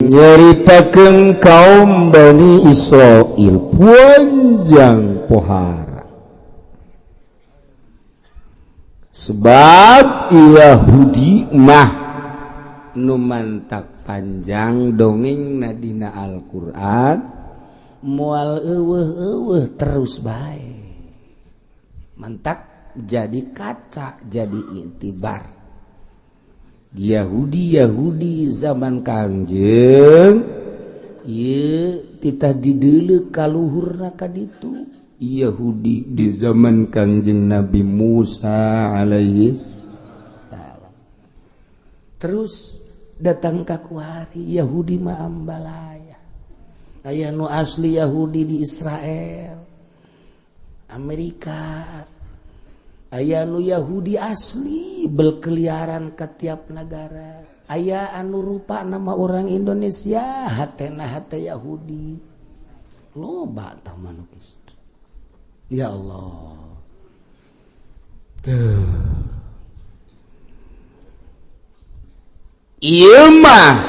Nyaritakeun kaum Bani Israil panjang pohara, sebab Yahudi mah nu mantak panjang dongeng nadina Al-Qur'an, moal euweuh-euweuh terus bae, mantak jadi kaca, jadi iktibar. Yahudi Yahudi zaman Kangjeng ieu titah dideuleu kaluhurna ka ditu. Yahudi di zaman Kangjeng Nabi Musa alaihi salam, terus datang ka kuari Yahudi mah ambalaya. Aya nu asli Yahudi di Israel, Amerika, aya nu Yahudi asli berkeliaran ke tiap negara, aya anu rupa nama orang Indonesia, hatena hate Yahudi. Loba tah manukis. Ya Allah, tuh. Ieu mah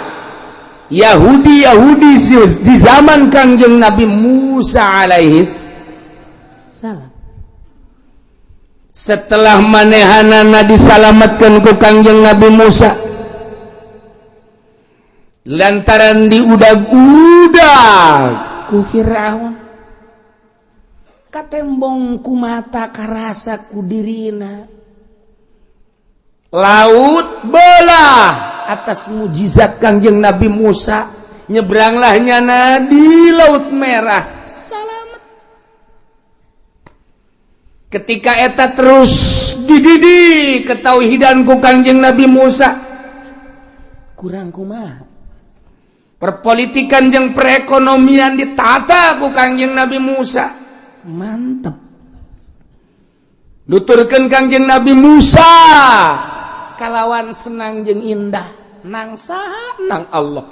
Yahudi Yahudi di zaman Kangjeng Nabi Musa alaihi salam. Setelah manehanana disalamatkan ku Kangjeng Nabi Musa lantaran diudag-udag ku Fir'aun, katembong ku mata, karasa ku dirina, laut belah atas mujizat Kangjeng Nabi Musa, nyebranglah nyana di Laut Merah, salamet. Ketika eta terus dididik ketauhidan ku Kangjeng Nabi Musa, kurang kumaha perpolitikan jeung perekonomian ditata ku Kangjeng Nabi Musa, mantep. Nuturkeun Kangjeng Nabi Musa kalawan senang jeung indah nang saha? Nang Allah.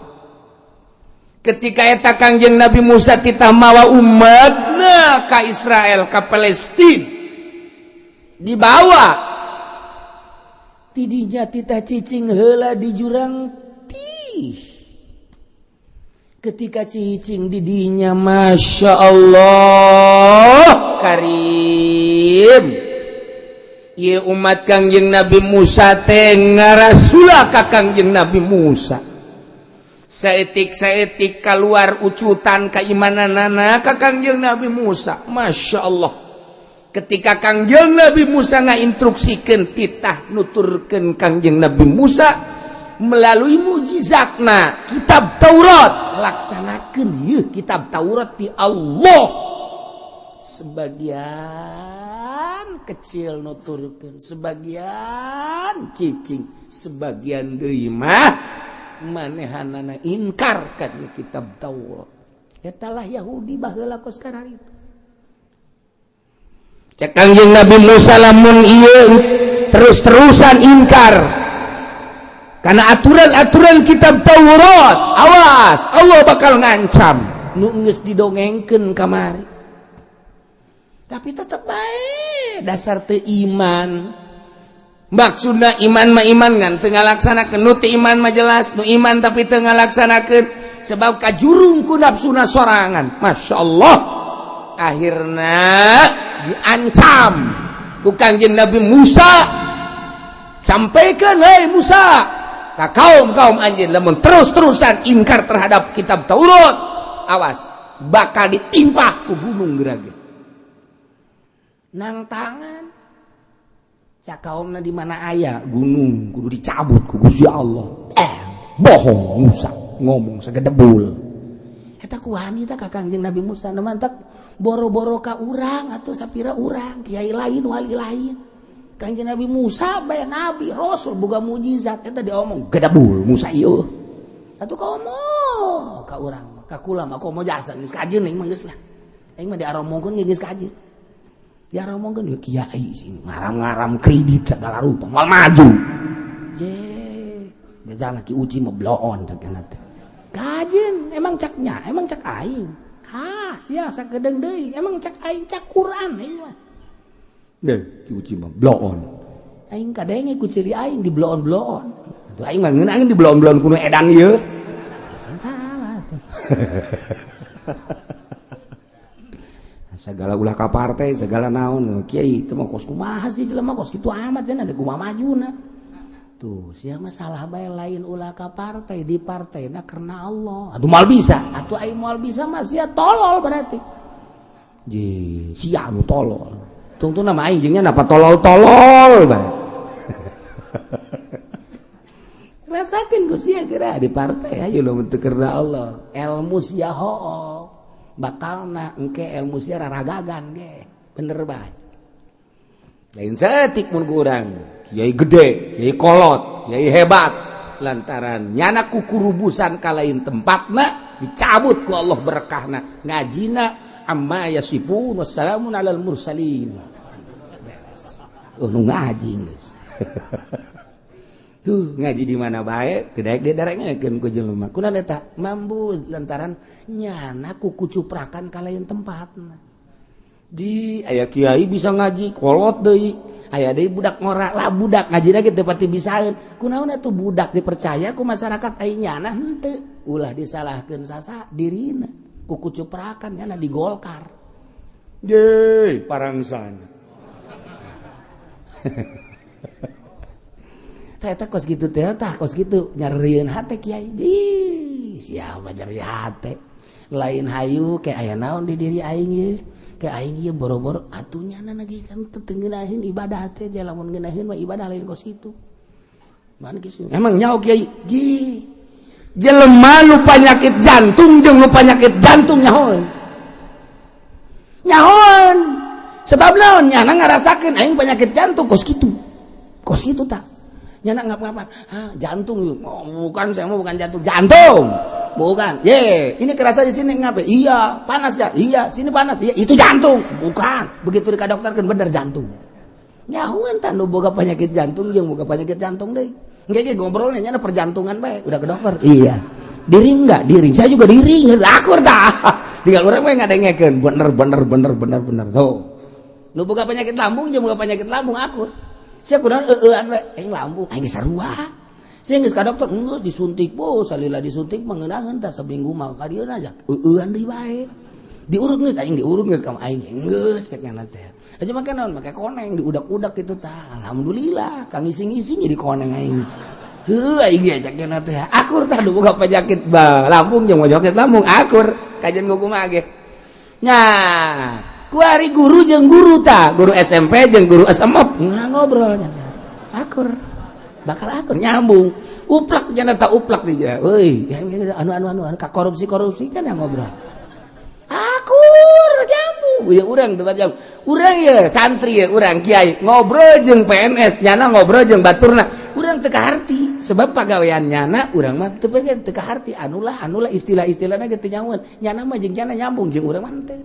Ketika eta Kangjeng Nabi Musa titah mawa umatna ka Israel, ka Palestina, dibawa tidinya titah cicing heula di jurang Tih. Ketika cicing didinya, Masya Allah Karim. Ieu umat Kangjeng Nabi Musa teh ngarasula ka Kangjeng Nabi Musa, saetik-saetik keluar ucutan keimananana ka Kangjeng Nabi Musa. Masya Allah, ketika Kangjeng Nabi Musa ngainstruksikeun, titah nuturkeun Kangjeng Nabi Musa melalui mujizatna kitab Taurat, laksanakeun ieu kitab Taurat di Allah. Sebagian kecil nuturkeun, sebagian cicing, sebagian deui mah manehanana ingkar kana kitab Taurat. Eta lah Yahudi baheula kos itu. Cek Kangjeng Nabi Musa, lamun ieu terus-terusan ingkar karena aturan-aturan kitab Taurat, awas, Allah bakal ngancam nu geus didongengkeun kamari. Tapi tetep bae dasar teu iman. Maksudna iman mah iman, ngan teu ngalaksanakeun. Nu teu iman mah jelas nu iman tapi teu ngalaksanakeun, sebab kajurung ku nafsuna sorangan. Masya Allah, akhirna diancam ku Kangjeng Nabi Musa. Sampaikan, "Hei Musa, ka kaum kaum anjeun, lamun terus-terusan ingkar terhadap kitab Taurat, awas, bakal ditimpah ku gunung gerage nang tangan." Cak kaumna, "Di mana aya gunung kudu dicabut ku Gusti Allah? Eh, bohong, Musa ngomong segedebul." Eta ku wanita ka Kangjeng Nabi Musa. Nu mantak boro-boro ka urang atau sapira urang, kiai lain, wali lain, Kangjeng Nabi Musa bae, nabi rasul boga mujizat, eta diomong gedebul Musa ieu. Atuh komo ka urang, ka kula mah, komo jasa geus kajeun. Aing mah geus lah, aing mah diaromongkeun geus kajeun. Diaromongkeun ya kiai sing ngaram-ngaram kredit segala rupa moal maju je bejana. Ki Uci mah bloon cek teh kajeun. Emang caknya, emang cak aing? Ha sia, sakedeung deui. Emang cak aing? Cak Quran aing mah. Deh, Ki Uci mah bloon. Aing kadenge ku ciri aing di bloon-bloon. Atuh aing mah ngeunah di bloon-bloon kuno edan ieu. Atuh. Segala ulah ka partai, segala naon, kiai teu mah kos kumaha sih jelema kos kitu amat cenah da kumaha majuna. Tuh, sia mah salah bae, lain ulah ka partai, di partai na karena Allah. Atuh moal bisa, atuh aing moal bisa mah sia tolol berarti. Ji, sia nu tolol. Tungtungna mah aing jeung nya napa tolol-tolol bae. Rasakeun ku sia geura di partai ayo lo teu karena Allah. Ilmu sia hook. Bakalna engke ilmu sia raragagan ge. Bener bae. Lain saeutik mun ku urang, kiai gede, kiai kolot, kiai hebat, lantaran nyana kukurubusan ka lain tempatna dicabut ku Allah berkahna, ngajina amma yasifun wassalamun alal mursalin. Beres. Oh, nu ngaji geus. Tuh, ngaji di mana bae teu daek didarengekeun ku jelema. Kunaon eta? Mambu lantaran nyana kukucuprakan ka lain tempatna. Di aya kiai bisa ngaji kolot deui, aya deui budak ngora lah, budak ngaji lagi teu pati bisaeun. Kunaon atuh budak dipercaya ku masyarakat, ai nyana henteu? Ulah disalahkeun sasa dirina, kukucuprakan nyana di Golkar. Ye, parangsan. Tah eta kos kitu teh, tah kos kitu nyerieun hate kiai. Ji, siapa nyeri hate? Lain hayu ke aya naon di diri aing ye? Ke aing ieu boro-boro atuh nyana lagi kan teu ngeunaheun ibadah teh, lamun ngeunaheun mah ibadah lain kos kitu. Mana kieu? Emang nyaho kiai? Ji. Jelema nu panyakit jantung jeung nu panyakit jantung nyahoeun. Nyahoeun. Sebab naon nyana ngarasakeun aing penyakit jantung kos kitu. Kos kitu tah. Nyana ngap-ngapan, ah, jantung yuk. Oh, bukan, saya mau bukan jantung, jantung. Bukan. Ye, ini kerasa di sini ngapa? Iya, panas ya. Iya, sini panas. Iya, itu jantung. Bukan. Begitu di dokter kan bener jantung. Nyahuan tah nu boga penyakit jantung jeung boga penyakit jantung deui. Engke ge ngobrolnya nyana perjantungan bae, udah ke dokter. Iya. Diri enggak? Diri. Saya juga diri. Akur tah. Tinggal urang we ngadengekeun bener bener bener bener bener. Tuh. Nu boga penyakit lambung jeung boga penyakit lambung akur. Sia kunaon eueuan we, aing lambung, aing geus sarua. Sia geus ka dokter, geus disuntik, bo, salila disuntik mah ngeunaheun tah seminggu mah ka dieu aja. Eueuan deui bae. Diurut geus, aing diurut geus ka aing geus cek nyana teh. Aja make naon, make koneng diudak-udak kitu tah. Alhamdulillah, kang ngising-ngising jadi koneng aing. Heuh, aing ge cek nyana teh. Akur tah nu boga penyakit ba lambung jeung penyakit lambung akur. Kajian kumaha ge. Nya, kuari guru jeung guru tah, guru SMP jeung guru SMA nggak ngobrol nyana. Akur. Bakal akur nyambung. Uplak nyana tak uplak dia. Euy, anu anu anu ka korupsi-korupsi kan yang ngobrol. Akur nyambung. Ya urang tempat jauh. Urang ya santri ya urang kiai ngobrol jeung PNS nyana ngobrol jeung baturna. Urang teu kaharti sebab pagawean nyana urang mah teu pengen teu kaharti anulah anulah istilah-istilahna ge teu nyahueun. Nyana mah jeung nyana nyambung jeung urang mah teu.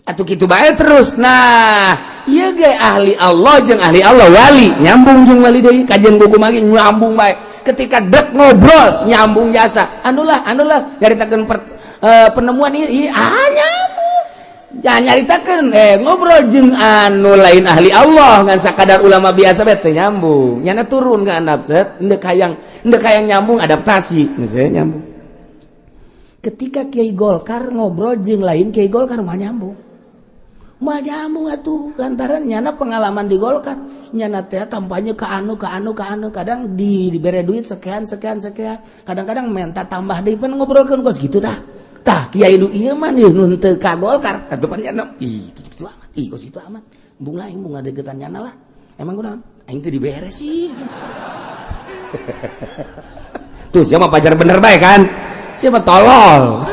Atuh kitu bae terus. Nah, ieu ge ahli Allah jeung ahli Allah wali nyambung jeung wali deui kajian buku mah nyambung bae. Ketika dek ngobrol nyambung jasa. Anulah anulah nyaritakeun penemuan ieu ah nyambung. Jangan nyaritakeun ngobrol jeung anu lain ahli Allah ngan sakadar ulama biasa bae teu nyambung. Nyana turun ka andap set endek hayang nyambung adaptasi geus nyambung. Ketika Kiai Golkar ngobrol jeung lain Kiai Golkar mah nyambung. Moal nyambung atuh lantaran nyana pengalaman di Golkar. Nyana teh kampanye ka anu ka anu ka anu kadang di dibere duit sekian sekian sekian. Kadang-kadang minta tambah deui pan ngobrolkeun kos kitu tah. Tah kiai nu ieu mah nu teu ka Golkar atuh pan nyana ih kitu amat ih kos kitu amat. Embung lah aing embung ngadeukeutan nyana lah. Emang kunaon? Aing teu dibere sih. Tuh siapa pajar bener bae kan? Siapa tolol.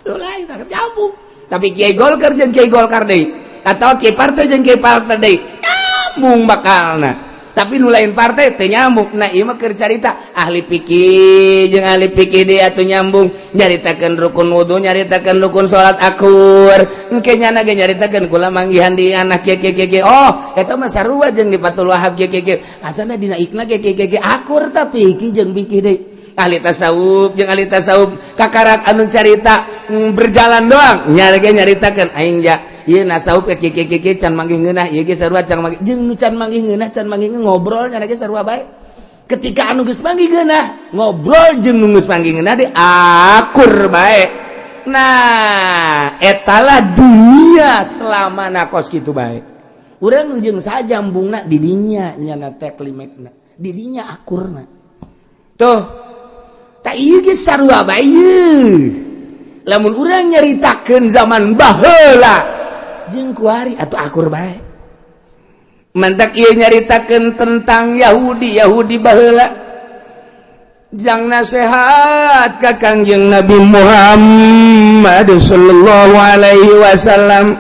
Tuh lain nyambung. Tapi kiai Golkar jeung kiai Golkar deui atau kiai partai jeung kiai partai deui nyambung bakalna. Tapi nu lain partai teu nyambung. Nah ieu mah keur carita ahli fikih jeung ahli fikih deui atuh nyambung, nyaritakeun rukun wudu, nyaritakeun rukun salat akur. Engke nyana ge nyaritakeun kula manggihan di anak kieu kieu kieu. Oh, eta mah sarua jeung di Fathul Wahab kieu kieu kieu. Asana dina ikna kieu kieu kieu akur tapi fikih jeung fikih deui. Ahli tasawuf jeung ahli tasawuf kakarak anu carita berjalan doang nyari ge nyaritakeun aing ja ieu nasawuf ke kieu kieu can manggih ngeunah ieu ge sarua can manggih jeung nu can manggih ngeunah can manggih ngobrol nyana ge sarua bae. Ketika anu geus manggih geunah ngobrol jeung nu geus manggih geunah di akur bae. Nah, etalah dunia selama nakos kitu bae. Urang jeung sajambungna di dinya nyana teh klimekna, di dinya akurna. Tuh, tak ieu geus sarua bae. Lamun urang nyaritakeun zaman baheula jeung kuari atuh akur bae. Mantak ieu nyaritakeun tentang Yahudi, Yahudi baheula. Jang nasehat ka Kangjeng Nabi Muhammad sallallahu alaihi wasallam.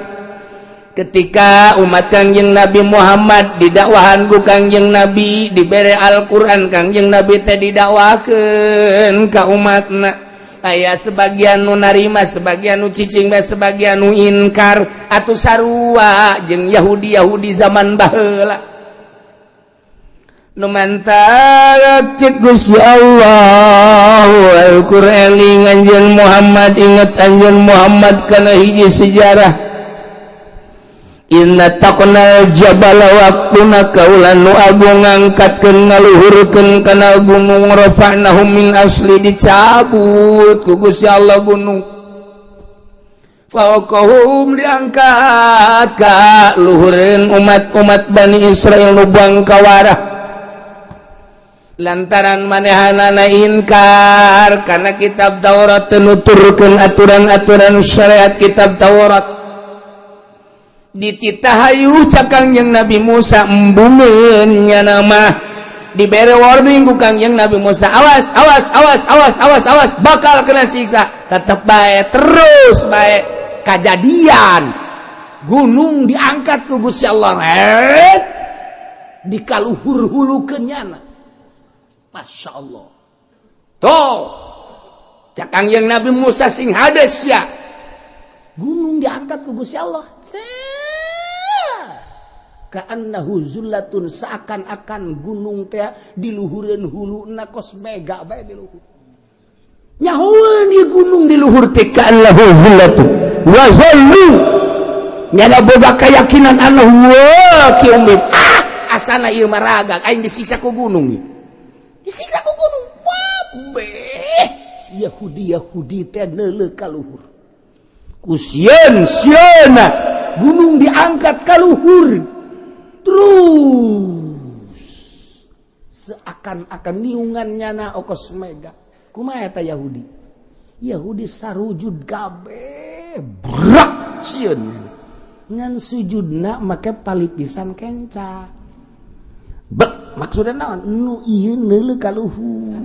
Ketika umat Kangjeng Nabi Muhammad didakwahan ku Kangjeng Nabi, dibere Al-Qur'an, Kangjeng Nabi teh didakwakeun ka umatna. Aya sebagian nu narima, sebagian nu cicing bae, sebagian nu inkar. Atuh sarua jeung Yahudi-Yahudi zaman baheula. Nu mantak cek Gusti Allah Al-Qur'an, anjeun Muhammad, inget anjeun Muhammad kana hiji sejarah. Inna taqnal jabala, waktuna kaula nu agung ngangkatkeun ngaluhurkeun kana gunung, rafa'nahu min asli, dicabut ku Gusti Allah gunung, fawqahum, diangkat ka luhureun umat-umat Bani Israel nu bangkawarah lantaran manehanana inkar karena kitab Taurat teu nuturkeun aturan-aturan syariat kitab Taurat. Dititahayu cak Kangjeng Nabi Musa, embungeun nya mah. Dibere warning ku Kangjeng Nabi Musa, awas, awas, awas, awas, awas, awas, bakal kena siksa. Tetep bae, terus bae, kejadian gunung diangkat ku Gusti Allah, ret dikaluhur hulukeun nyana. Masya Allah. Tuh, cak Kangjeng Nabi Musa, sing hades ya. Gunung diangkat ku Gusti Allah, ka'annahu zullatun, seakan-akan gunung teh diluhureun huluna kos mega bae di luhur. Nyahoeun ieu gunung di luhur teh ka'annahu zullatun wa zallu, nyana boga keyakinan annahu waqi'un. Ah, asana ieu mah ragag aing disiksa ku gunung ieu. Disiksa ku gunung. Wah, beh. Yahudi Yahudi teh neuleuh ka luhur. Ku sieun sieuna gunung diangkat ka luhur. Terus seakan-akan niungan nyana okos mega. Kumaha eta Yahudi? Yahudi sarujud kabeh, brak sieun. Ngan sujudna make palipisan kenca. Bek, maksudna naon? Nu ieu neuleuh ka luhur.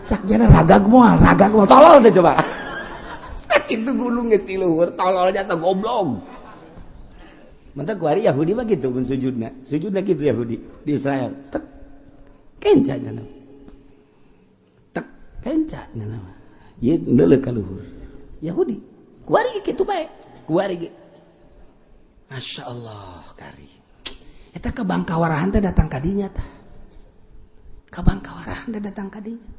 Cak jana ragag moal, ragag moal, tolol teh coba. Sakitu gunung geus di luhur, tololnya teh goblok. Mantak kuari Yahudi mah gitu mun sujudna. Sujudna gitu Yahudi di Israel. Tek kenca nya. Tek kenca nya. Ieu neuleuh ka luhur. Yahudi. Kuari kitu bae. Kuari ge. Masya Allah kari. Eta kabangkawarahan teh datang ka dinya tah. Kabangkawarahan teh datang ka dinya.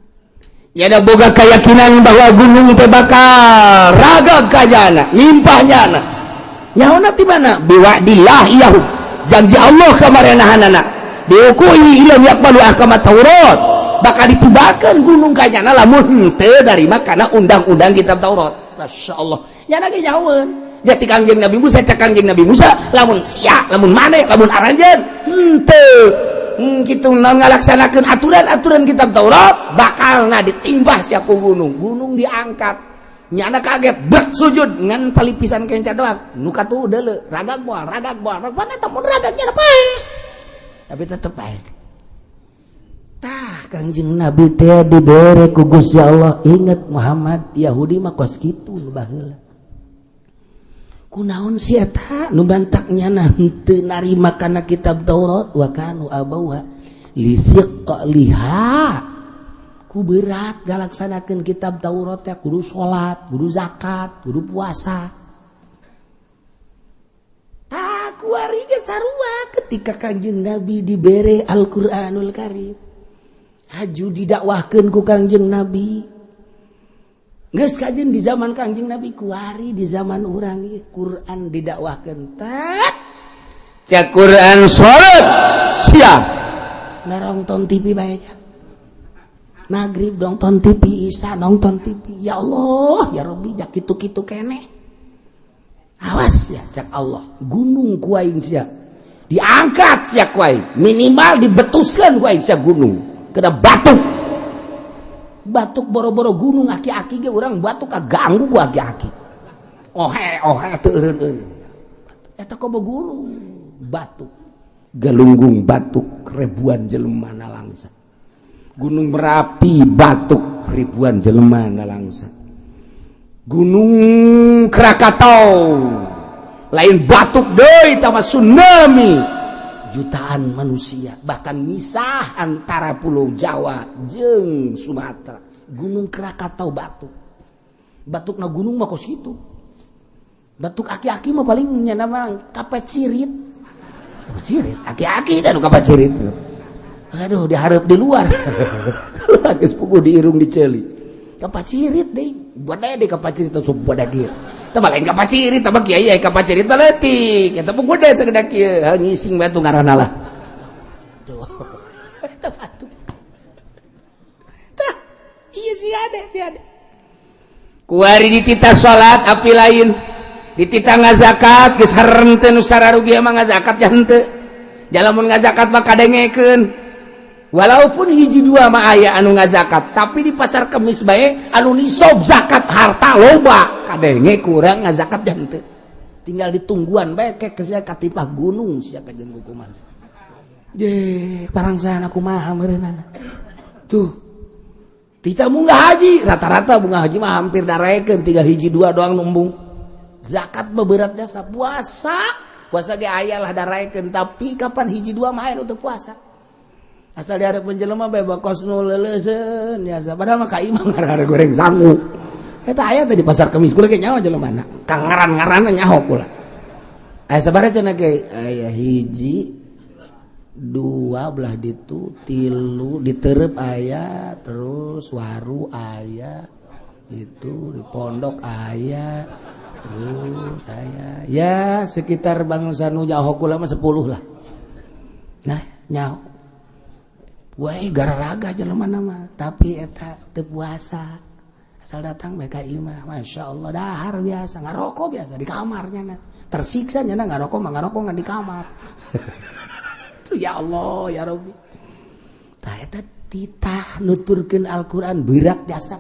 Ya ada boga keyakinan bahwa gunung teh bakal ragag kajana, nyimpah nyana. Nyaona ti mana? Biwa'dillah iyahu. Janji Allah kamarenahanana. Diukui ilam yakbalu ahkamat Taurat. Bakal ditibakeun gunung kanyana lamun henteu darima kana undang-undang kitab Taurat. Masya Allah. Nyana ge nyahoeun. Jadi Kangjeng Nabi Musa, cak Kangjeng Nabi Musa, lamun sia, lamun maneh, lamun aranjeun henteu kitu ngalaksanakeun aturan-aturan kitab Taurat, bakalna ditimbah sia ku gunung. Gunung diangkat. Nyana kaget, bek sujud ngan palipisan kenca doang. Nu katuh deuleu, ragag moal, ragag moal. Mana eta mun ragag nya bae. Tapi tetep bae. Tah Kangjeng Nabi teh dibere ku Gusti Allah, inget Muhammad, Yahudi mah kos kitu nu baheula. Kunaon si eta nu bantak nyana henteu narima kana kitab Taurat? Wa kanu abauha lisiqliha, ku berat galaksanakeun kitab Taurat ya, kudu salat, kudu zakat, kudu puasa. Tak kuari ge sarua ketika Kangjeng Nabi dibere Al-Qur'anul Karim, haju didakwahkeun ku Kangjeng Nabi. Geus kajen di zaman Kangjeng Nabi, kuari di zaman urang ieu Quran didakwahkeun, tat cak Quran salat sia. Nonton TV bae. Maghrib nonton TV, Isya nonton TV. Ya Allah, ya Rabbi, jak kitu-kitu keneh. Awas ya cak Allah, gunung ku aing sia. Diangkat sia ku aing, minimal dibetuskeun ku aing sia gunung. Kena batuk. Batuk boro-boro gunung aki-aki ge urang batuk kaganggu ku aki-aki. Ohe ohe teu eureun-eureun. Eta komo gunung batuk. Galunggung batuk ribuan jelema nalangsa. Gunung Merapi batuk ribuan jelema nalangsa. Gunung Krakatau lain batuk deui tama tsunami, jutaan manusia bahkan misah antara Pulau Jawa jeung Sumatera. Gunung Krakatau batuk. Batukna gunung mah kos kitu. Batuk aki-aki mah paling nya mah kapacirit. Kapacirit, aki-aki dan kapacirit. Aduh, diharap di luar. Geus puguh di irung diceuli. Kapacirit deui. Buat deh kapacirit teh buat kieu. Tah lain kapacirit, tah kiai ai kapacirit mah leutik. Eta mah gede sagede kieu. Ngising bae tuh ngaranna lah. Tuh. Eta batuk. Tah, iya sih ada, sih ada. Kuari dititah salat api lain. Dititah ngazakat geus harenteu nu sararugi mah ngazakat ya henteu. Jalamun ngazakat mah kadengekeun. Walaupun hiji dua mah aya anu ngazakat, tapi di pasar Kemis bae anu nisob zakat harta loba, kadenge kurang ngazakat ya henteu. Tinggal ditungguan bae kek sia katipah gunung sia kajeun hukuman. Je, parangsana kumaha meureunana. Tuh. Tita munggah haji, rata-rata bunga haji mah hampir darekeun, tinggal hiji dua doang numbung. Zakat mah berat jasa, puasa. Puasa ge aya lah darekeun, tapi kapan hiji dua mah aya nu teu puasa. Asal dihareupeun jelema bae bakos nu leuleuseun biasa. Padahal mah ka imam Ngarara goreng sangu. Eta aya teh di pasar Kemis kula ge nyawa jelemana. Kang ngaran-ngaranna nyaho kula. Aya sabaraha cenah ge? Aya hiji dua belah ditu tilu diterep aya, terus waru aya, itu di pondok aya, terus aya ya sekitar bangsa nu nyaho kula mah 10 lah. Nah, nyaho. Wah, gararaga jelema mah, tapi eta teu puasa. Asal datang bae ka imah, Masya Allah dahar biasa, ngarokok biasa di kamarnya na. Tersiksa nya ngarokok mah ngarokok ngan di kamar. Tuh ya Allah ya Rabbi. Tah eta titah nuturkeun Al-Qur'an berat jasa.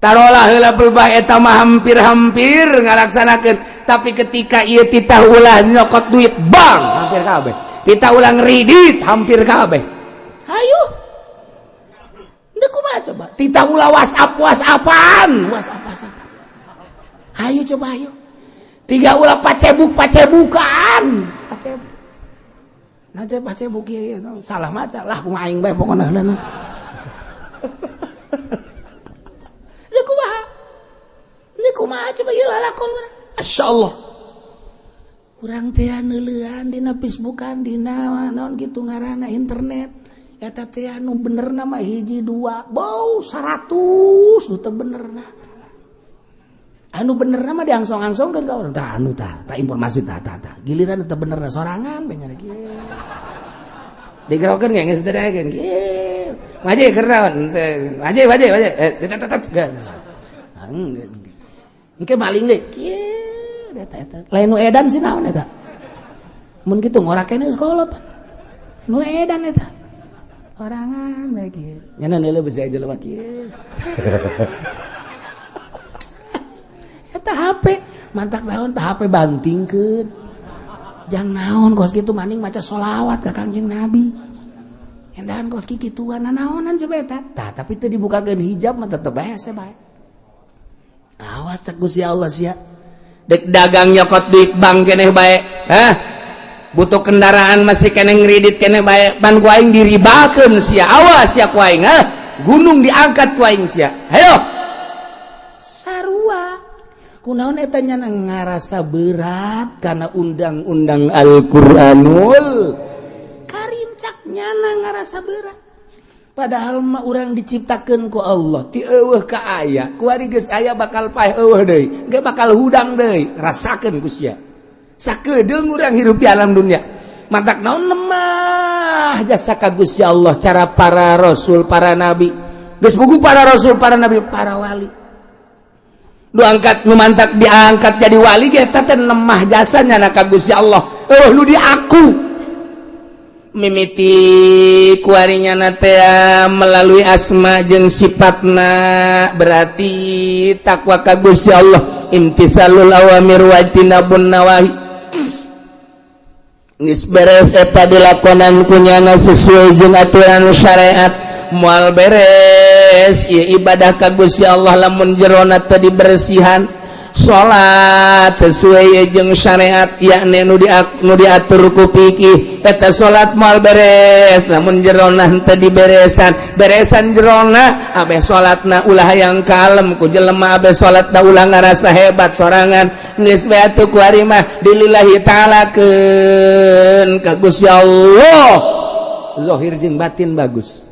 Tarolah heula pelbah eta mah hampir-hampir ngalaksanakeun, tapi ketika ieu titah ulah nyokot duit bank hampir kabeh. Titah ulah ngredit hampir kabeh. Hayu. Ndek kumaha coba? Titah ulah WhatsApp WhatsAppan, WhatsApp WhatsApp. Hayu coba hayu. Tiga ulah pacebuk pacebukan. Pacebuk. Nah, coba pacebuk ieu salah maca lah kumaha aing bae pokona heula. Ndek kumaha? Ndek kumaha coba ieu lalakon urang? Masyaallah. Urang teh neuleuan dina Facebookan dina naon kitu ngaranna internet. Eta teh anu bener nama hiji dua bau 100 nu teu benerna. Anu bener nama diangsong-angsongkeun ka urang tah anu tah tah informasi tah tah tah. Giliran teu benerna sorangan bae nya kieu. Digerokeun ge geus teu daekeun kieu. Ngaji keur naon teu. Ngaji ngaji ngaji tet tet. Engke maling deui kieu eta eta. Lain nu edan sih naon eta. Mun kitu ngora keneh geus kolot. Nu edan eta. Orangan bae kieu. Nya neuleuh besi jelema kieu. Eta HP mantak naon tah HP bantingkeun. Jang naon kos kitu maning maca sholawat ka Kangjeng Nabi. Endahan kos kikituan naonan coba eta. Tah tapi teu dibukakeun hijab mah tetep bae hese bae. Awas cek Gusti Allah sia. Dek dagang nyokot duit bank keneh bae. Hah? Butuh kendaraan masih keneh ngredit keneh bae. Ban ku aing diribakeun sia. Awas sia ku aing, hah? Gunung diangkat ku aing sia. Hayo. Sarua. Kunaon eta nya ngarasa berat karena undang-undang Al-Qur'anul Karim cak nyana ngarasa berat. Padahal mah urang diciptakeun ku Allah ti eueuh ka aya, kuari geus aya bakal paeh eueuh deui, ge bakal hudang deui, rasakeun ku sia. Sakedeung urang hirup di alam dunia. Matak naon lemah Nemah jasa ka Gusti Allah cara para rasul, para nabi. Geus buku para rasul, para nabi, para wali. Nu angkat, nu mantak diangkat jadi wali ge eta teh nemah jasanya na ka Gusti Allah. Oh, nu diaku mimiti kuarinya na teh melalui asma jeung sifatna, berarti takwa ka Gusti Allah, imtitsalul awamir wa ijtinabun nawahi. Geus beres eta dilakonan kunyana sesuai jeung aturan syariat. Moal beres ieu ibadah ka Gusti Allah lamun jerona teu dibersihan. Salat sesuai jeung syariat, yakni nu diatur ku fikih, eta salat moal beres lamun jerona teu diberesan. Beresan jerona, abeh salatna ulah yang kalem ku jelema, abeh salatna ulah ngarasa hebat sorangan. Geus we atuh, ku ari mah dilillahi ta'alakeun ka Gusti Allah, zahir jeung batin bagus.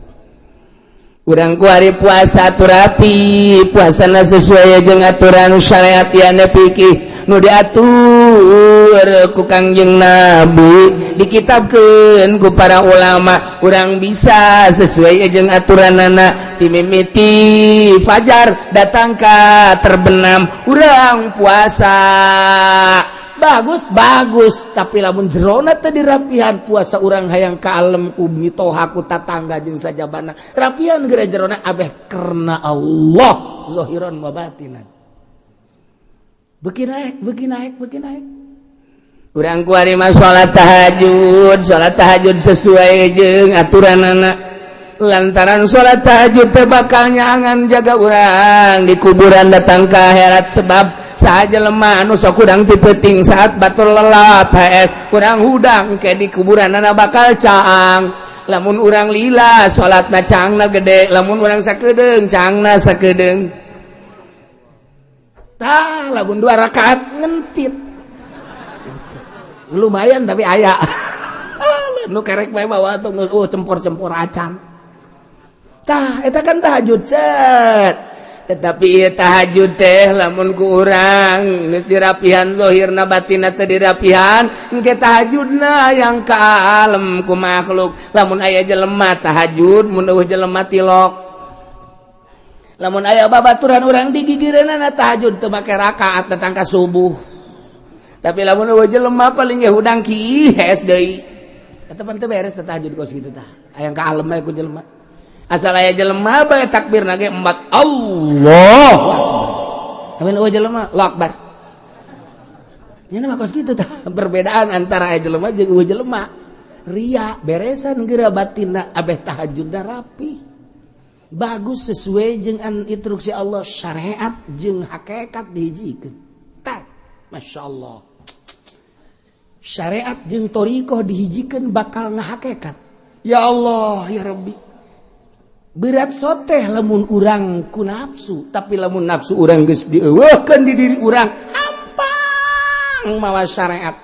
Urang kuari puasa atuh rapi, puasana sesuai jeung aturan syariat, yakni fikih nu diatur ku Kangjeng Nabi, dikitabkeun ku para ulama. Urang bisa sesuai jeung aturanana, timimiti fajar datang ka terbenam urang puasa. Bagus, bagus, tapi lamun jerona teu dirapihan, puasa urang hayang kalem ku mitoha, ku tatangga jeung sajabana. Rapihan geura jerona, abeh karena Allah, zahiran wa batinan. Beuki naik, beuki naik, beuki naik. Urang kuari mah salat tahajud, salat tahajud sesuai jeung aturanana, lantaran salat tahajud teh bakal nyaangan jaga urang di kuburan datang ke akhirat, sebab saha jelema anu sok hudang ti peuting, saat batur lelap HS urang hudang ke di kuburan anak bakal caang. Lamun urang lila salatna, caangna gede. Lamun urang sakedeung, caangna sakedeung. Tah, lamun dua rakaat ngentit lumayan, tapi aya nu kerek bae bawa tuh, oh, cempor-cempor acan. Tah, eta kan tahajud cet. Tetapi ieu tahajud teh lamun ku urang geus dirapihan zahirna, batinna teh dirapihan, engke tahajudna yang kalem ku makhluk. Lamun aya jelema tahajud, mun euweuh jelema tilok. Lamun aya babaturan urang digigireunana tahajud teu make rakaat datang ka subuh. Tapi lamun euweuh jelema paling ge hudang ki hes deui. Eta pan teu beres teh tahajud kos kitu. Tah, aya kalem bae ku jelema. Asal aya jelema bae takbir nage empat, Allah. Amin, euweuh jelema, Allahu Akbar. Nya mah kos kitu. Tah, perbedaan antara aya jelema jeung euweuh jelema. Ria beresan geura batinna, abeh tahajudna rapi, bagus, sesuai jeung instruksi Allah. Syariat jeung hakikat dihijikeun. Tah, Masya Allah, syariat jeung thoriqoh dihijikeun bakal ngahakekat. Ya Allah, ya Rabbi, berat soteh lamun urang ku nafsu. Tapi lamun nafsu urang geus dieuweuhkeun di diri urang, hampang mawa syariat.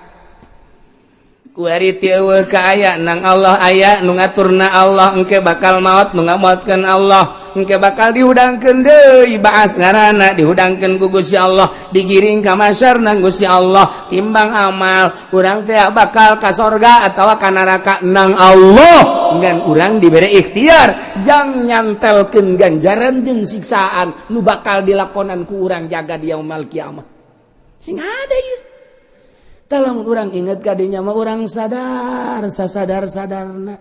Kuari ti euweuh ka aya, nang Allah aya, nu ngaturna Allah. Engke bakal maot, nu ngamaotkeun Allah. Engke bakal dihudangkeun deui, baas ngaranna, dihudangkeun ku Gusti Allah, digiring ka mahsyar nang Gusti Allah. Timbang amal urang teh bakal ka sorga atawa ka neraka nang Allah. Ngan urang dibere ikhtiar jang nyantelkeun ganjaran jeung siksaan nu bakal dilakonan ku urang jaga di yaumul kiamah. Sing ada ieu. Tah, lamun urang inget kadinya mah urang sadar sasadar sadarna.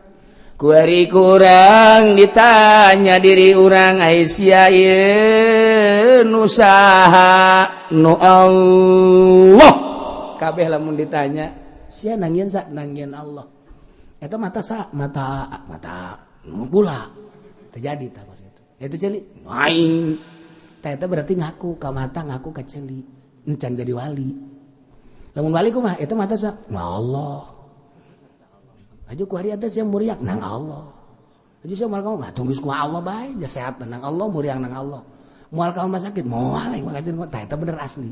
Kuari kurang ditanya diri urang, ai sia ieu nu saha? Nu Allah kabeh. Lamun ditanya, sia nangieun sa? Nangieun Allah. Eta mata sa? Mata, mata nu kula. Terjadi tah kos itu, itu ceuli nu aing. Tah, eta berarti ngaku ka mata, ngaku ka ceuli, encan jadi wali. Lamun wali kumaha? Eta mata sa? Nu Allah. Aju ku hari atas yang muriang nang Allah. Aju sia moal kamu mah tunggu ku Allah bae, ja sehat nang Allah, muriang nang Allah. Moal kamu mah sakit, moal aing mah. Tah, eta bener asli.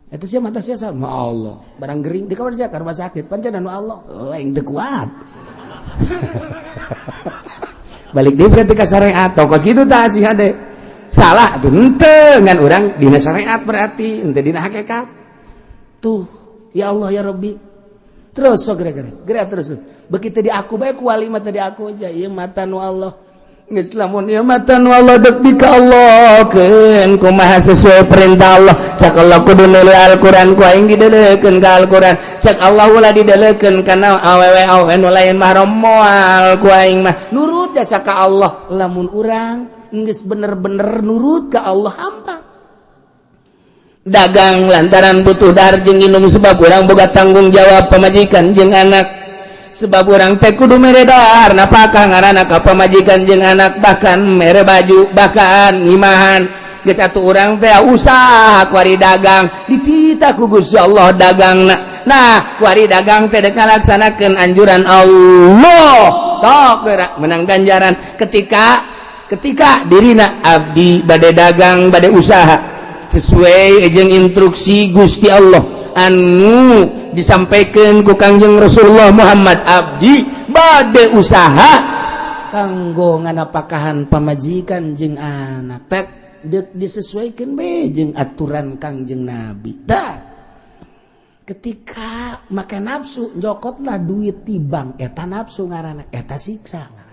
Eta sia mata sia sama Allah. Barang gering di kamar sia ka rumah sakit, pancen anu Allah. Oh, aing teu kuat. Balik deui berarti ka syariat. Tokos kitu tah sih hade. Salah tuh henteu, ngan urang dina syariat berarti, henteu dina hakikat. Tuh, ya Allah, ya Rabbi. Terus sok geura geura terus. Begitu di aku bae ku wali mah teh di aku aja ieu mata nu Allah. Geus lamun ieu mata nu Allah dek di ka Allah keun kumaha sesuai perintah Allah. Cak Allah kudu neuleuh Al-Qur'an ku aing dideulekeun ka Al-Qur'an. Cak Allah ulah dideulekeun kana awewe awewe nu lain mahram moal ku aing mah. Nurut jasa ka Allah. Lamun urang geus bener-bener nurut ka Allah hampa. Dagang lantaran butuh dahar jeung minum sebab urang boga tanggung jawab pamajikan jeung anak, sebab urang teh kudu mere dahar napakah ngaranna ka pamajikan jeung anak, bahkan mere baju, bahkan ngimahan. Geus atuh urang teh usaha kuari dagang dititah ku Gusti Allah dagangna. Nah, kuari dagang teh dek ngalaksanakeun anjuran Allah, sok geura menang ganjaran. Ketika ketika dirina abdi bade dagang, bade usaha sesuai jeung instruksi Gusti Allah anu disampaikan ku Kangjeng Rasulullah Muhammad, abdi bade usaha kanggo nganapakahan pamajikan jeung anak tek dek disesuaikan be jeung aturan Kangjeng Nabi. Tah, ketika make nafsu jokotlah duit ti bank, eta nafsu ngaranna, eta siksa ngaranna.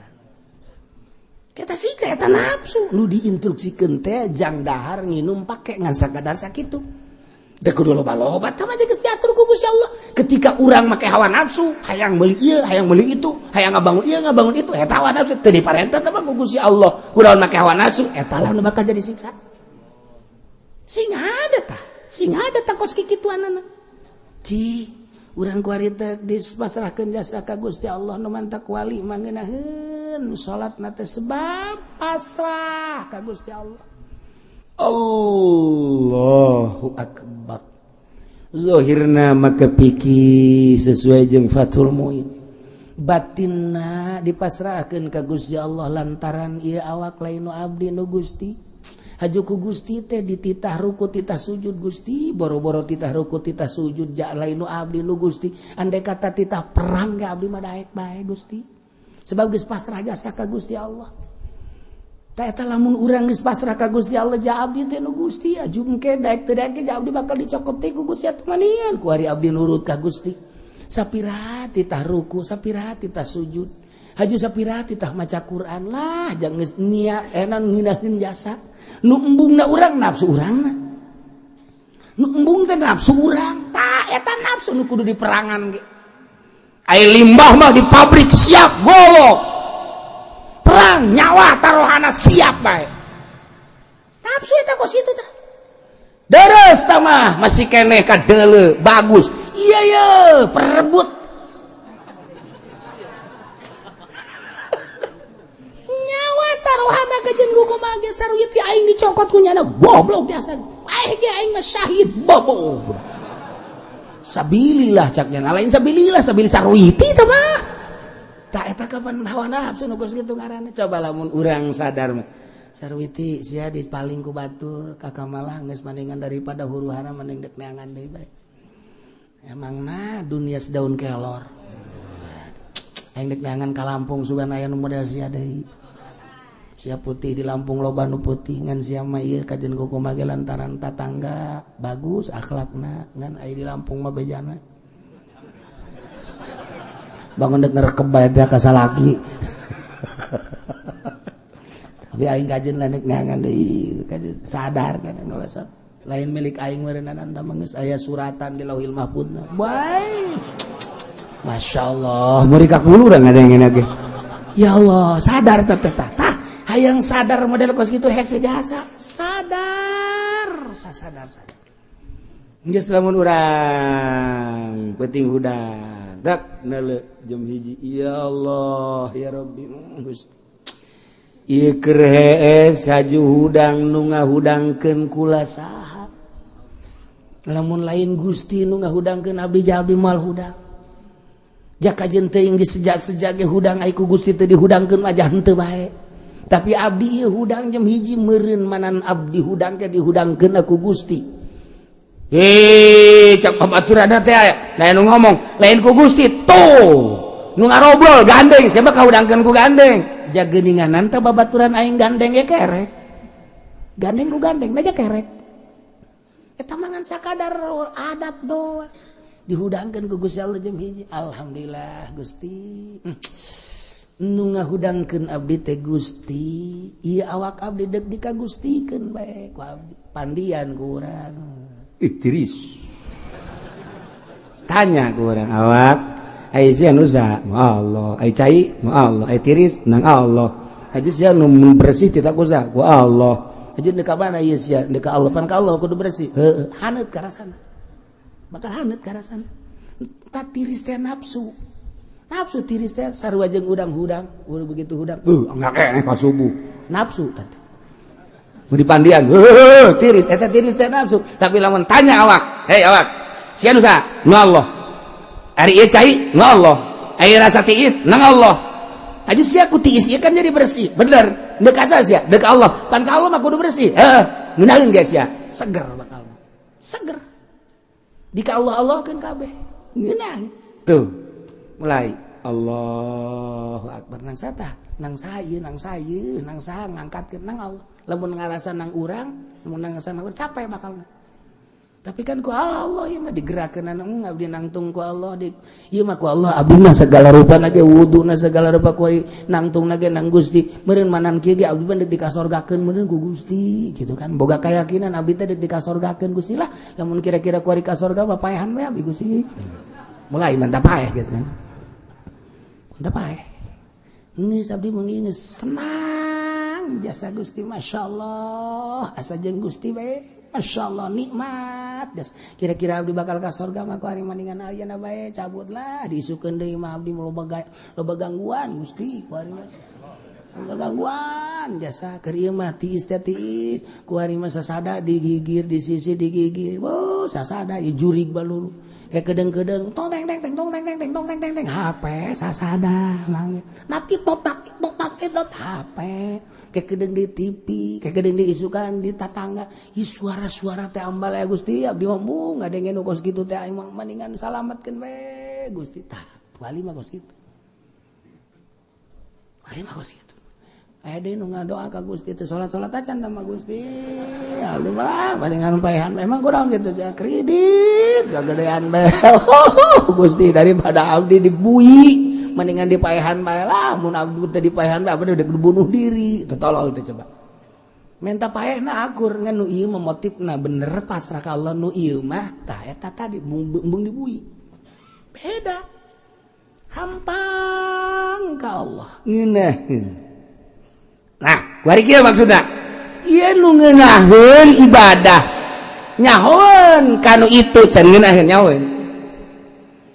Eta siksa, eta nafsu. Nu diinstruksikeun teh jang dahar nginum pake ngan sakadar sakitu. Teu kudu loba-loba, tah mah geus diatur ku Gusti Allah. Ketika urang make hawa nafsu, hayang meuli ieu, hayang meuli itu, hayang ngabangun ieu, ngabangun itu, eta hawa nafsu teu diparentah teh mah ku Gusti Allah. Kunaon make hawa nafsu, eta lah nu bakal jadi siksa. Sing ada tah, sing ada tah kos kikituanana. Ci, urang kuari teh dipasrahkeun jasa ka Gusti Allah nu mantak wali mah ngeunaheun salatna teh sebab pasrah ka Gusti Allah. Allahu akbar. Zohirna maka pikir sesuai jeung Fathul Muin, batinna dipasrahkeun ka Gusti Allah lantaran ieu awak lain nu abdi, nu Gusti. Haju ku Gusti teh dititah ruku titah sujud Gusti, boro-boro titah ruku titah sujud ja lain nu abdi, nu Gusti. Andai kata titah perang ge abdi mah daek bae Gusti, sebab geus pasrah jasa ka Gusti Allah. Tah, eta lamun urang geus pasrah ka Gusti Allah, ja abdi teh nu Gusti, aju engke daek teu daek ge ja abdi bakal dicokot teh ku Gusti atuh manian ku hari abdi nurut ka Gusti. Sapira titah ruku, sapira titah sujud, haju sapira titah maca Quran lah, jangan geus niat enan ngeunaheun jasa. Nu embungna urang nafsu urangna, nu embung teh nafsu urang. Tah, eta nafsu nu kudu diperangan ge. Ai limbah mah di pabrik siap golok perang, nyawa taruhana siap bae. Nafsu eta kos kitu tah. Deres tah mah masih keneh kadeuleu bagus. Iya ye perebut nyawa taruhana kajen kumaha ge saruit ge aing dicokot ku nyana goblok biasa aing ge aing mah syahid bobo sabilillah cak nyana, lain sabilillah, sabil sarwiti tah mah. Tah, eta kapan hawa nafsu nu geus kitu ngaranna. Coba lamun urang sadar mah, sarwiti sia dipaling ku batur kakak malah geus mendingan daripada huru hara mending dek neangan deui bae. Emangna dunia sedaun kelor, aing dek neangan ka Lampung sugan aya nu model sia deui. Sia putih, di Lampung loba nu putih, ngan sia mah ieu kajen kumaha ge lantaran tatangga bagus akhlakna, ngan aya di Lampung mah bejana bangun dek ngerekep bae teh ka salaki. Tapi aing kajen lain dek neangan deui, kajen sadar kan ngalesep lain milik aing meureunana tah mah geus aya suratan di Lauhil Mahfudna bae. Masya Allah, mereka bulu urang ada yang ge. Ya Allah, sadar teh teh tah. Hayang sadar model kos gitu hese jasa sadar sadar sadar. Geus lamun urang penting hudang dak neuleu jam 1, ya Allah ya Rabbi, Gusti, ieu keur hees haju hudang, nu ngahudangkeun kula saha? Lamun lain Gusti nu ngahudangkeun abdi ja abdi moal hudang. Jaka jeung teuing geus sejak-sejak ge hudang ai ku Gusti teu dihudangkeun mah henteu bae. Tapi abdi ieu hudang jam 1, meureun manan abdi hudang ke dihudangkeun ku Gusti. Hei, cak babaturan teh aya lain nu ngomong lain ku Gusti tuh nu ngarobrol gandeng, siapa kahudangkeun ku gandeng. Jageuninganan teh babaturan aing gandeng ge kerek, gandeng ku gandeng aja kerek. Eta mangan sakadar adat doang. Dihudangkeun ku Gusti Allah jam 1. Alhamdulillah Gusti. Nu ngahudangkeun abdi teh Gusti. Ieu awak abdi deuk dikagustikeun bae ku abdi. Pandian ku urang. Ih tiris. Tanya ku urang awak, ai sia nu saha? Nu Allah. Ai cai? Nu Allah. Ai tiris? Nang Allah. Aja sia nu bersih tita ku saha? Ku Allah. Aja deuk ka mana ieu sia? Deuk ka Allah, pan ka Allah kudu bersih. Heueuh, haneut ka rasana. Bakal haneut ka rasana. Ta tiris teh nafsu. Nafsu tiris teh sarua jeung udang-hudang, udah begitu hudang. Enggak keneh ka subuh. Nafsu tadi. Mun dipandian, heueuh, tiris eta tiris teh nafsu. Tapi lamun tanya awak, hei awak, sia nu saha? Nu Allah. Ari ieu cai? Nu Allah. Ari rasa tiis? Nang Allah. Aja sia ku tiis ieu kan jadi bersih. Bener. Deuk asa sia, deuk Allah. Pan ka Allah mah kudu bersih. Heeh, ngeunaheun ge sia. Seger bakal. Seger. Di ka Allah Allah kan kabeh. Ngeunah. Tuh. Mulai Allahu akbar nang sata, nang saha nang saha nang saha ngangkatkeun nang Allah. Lamun ngarasa nang urang, lamun ngarasa nang urang capek bakal. Tapi kan ku Allah ieu mah digerakkeun nang abdi nangtung ku Allah di ieu mah ku Allah abdi mah segala rupa ge wuduna segala rupa ku nangtung ge nang Gusti meureun manan kieu ge abdi mah deuk dikasorgakeun meureun ku Gusti gitu kan boga keyakinan abdi teh deuk dikasorgakeun Gusti lah lamun kira-kira ku ari ka sorga mah paehan we abdi Gusti mulai mantap paeh geus kan mantap paeh geus abdi mah geus senang jasa Gusti masyaallah asa jeung Gusti bae Masya Allah nikmat des. Kira-kira abdi bakal ka sorga mah ku ari maningan ayeuna bae cabutlah diisukeun deui mah abdi loba gangguan Gusti ku ari mah loba gangguan jasa keur ieu mah tiis teh tiis ku ari mah sasada digigir di sisi digigir wow sasada ieu jurig balulu kayak kedeng-kedeng tong teng teng teng tong teng teng teng tong teng teng teng HP sasada manggil nati tot nati tot nati tot HP kayak kedeng di TV kayak kedeng di isukan di tatangga ih suara-suara teh ambal ya Gusti abdi mah mung ngadengin nu kos kitu teh aing mah mendingan salametkeun we Gusti tah wali mah kos kitu wali mah kos kitu aya deui nu ngadoa ka Gusti teh salat-salat acan tah mah Gusti abdi mah mendingan paehan memang kurang gitu sia kredit kagedean bae Gusti daripada abdi dibui mendingan dipaehan bae lah mun abdi teh dipaehan bae abdi udah bunuh diri teu tolol teh coba minta paehna akur ngan nu ieu mah motifna bener pasrah ka Allah nu ieu mah tah eta tadi embung dibui beda hampang ka Allah ngeunaheun. Nah, kuari kieu maksudna ieu nu ngeunaheun ibadah nyahoeun kanu itu can ngeunaheun nyahoeun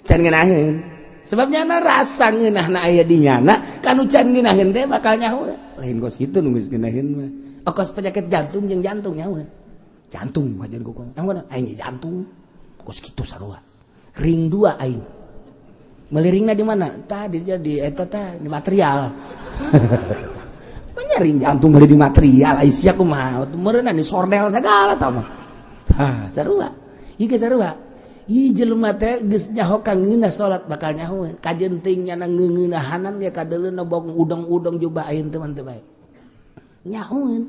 can ngeunaheun sebab nyana rasa ngeunahna aya di nyana kanu can ngeunaheun teh bakal nyahoeun lain kos kitu nu geus ngeunaheun mah kos penyakit jantung jeung jantung nyahoeun jantung wajan ku nyahoeun aing jantung kos kitu sarua ring 2 aing meliringna di mana tah di jadi eta tah di material ring jantung beli di material ai sia kumaha meureunna di sordel sagala tah mah ha sarua ieu ge sarua ieu jelema teh geus nyaho ka ngeunah salat bakal nyahoeun kajenting nyana ngeungeunahanan ge kadeuleuna bong udang-udang coba aing teh mah teu bae nyahoeun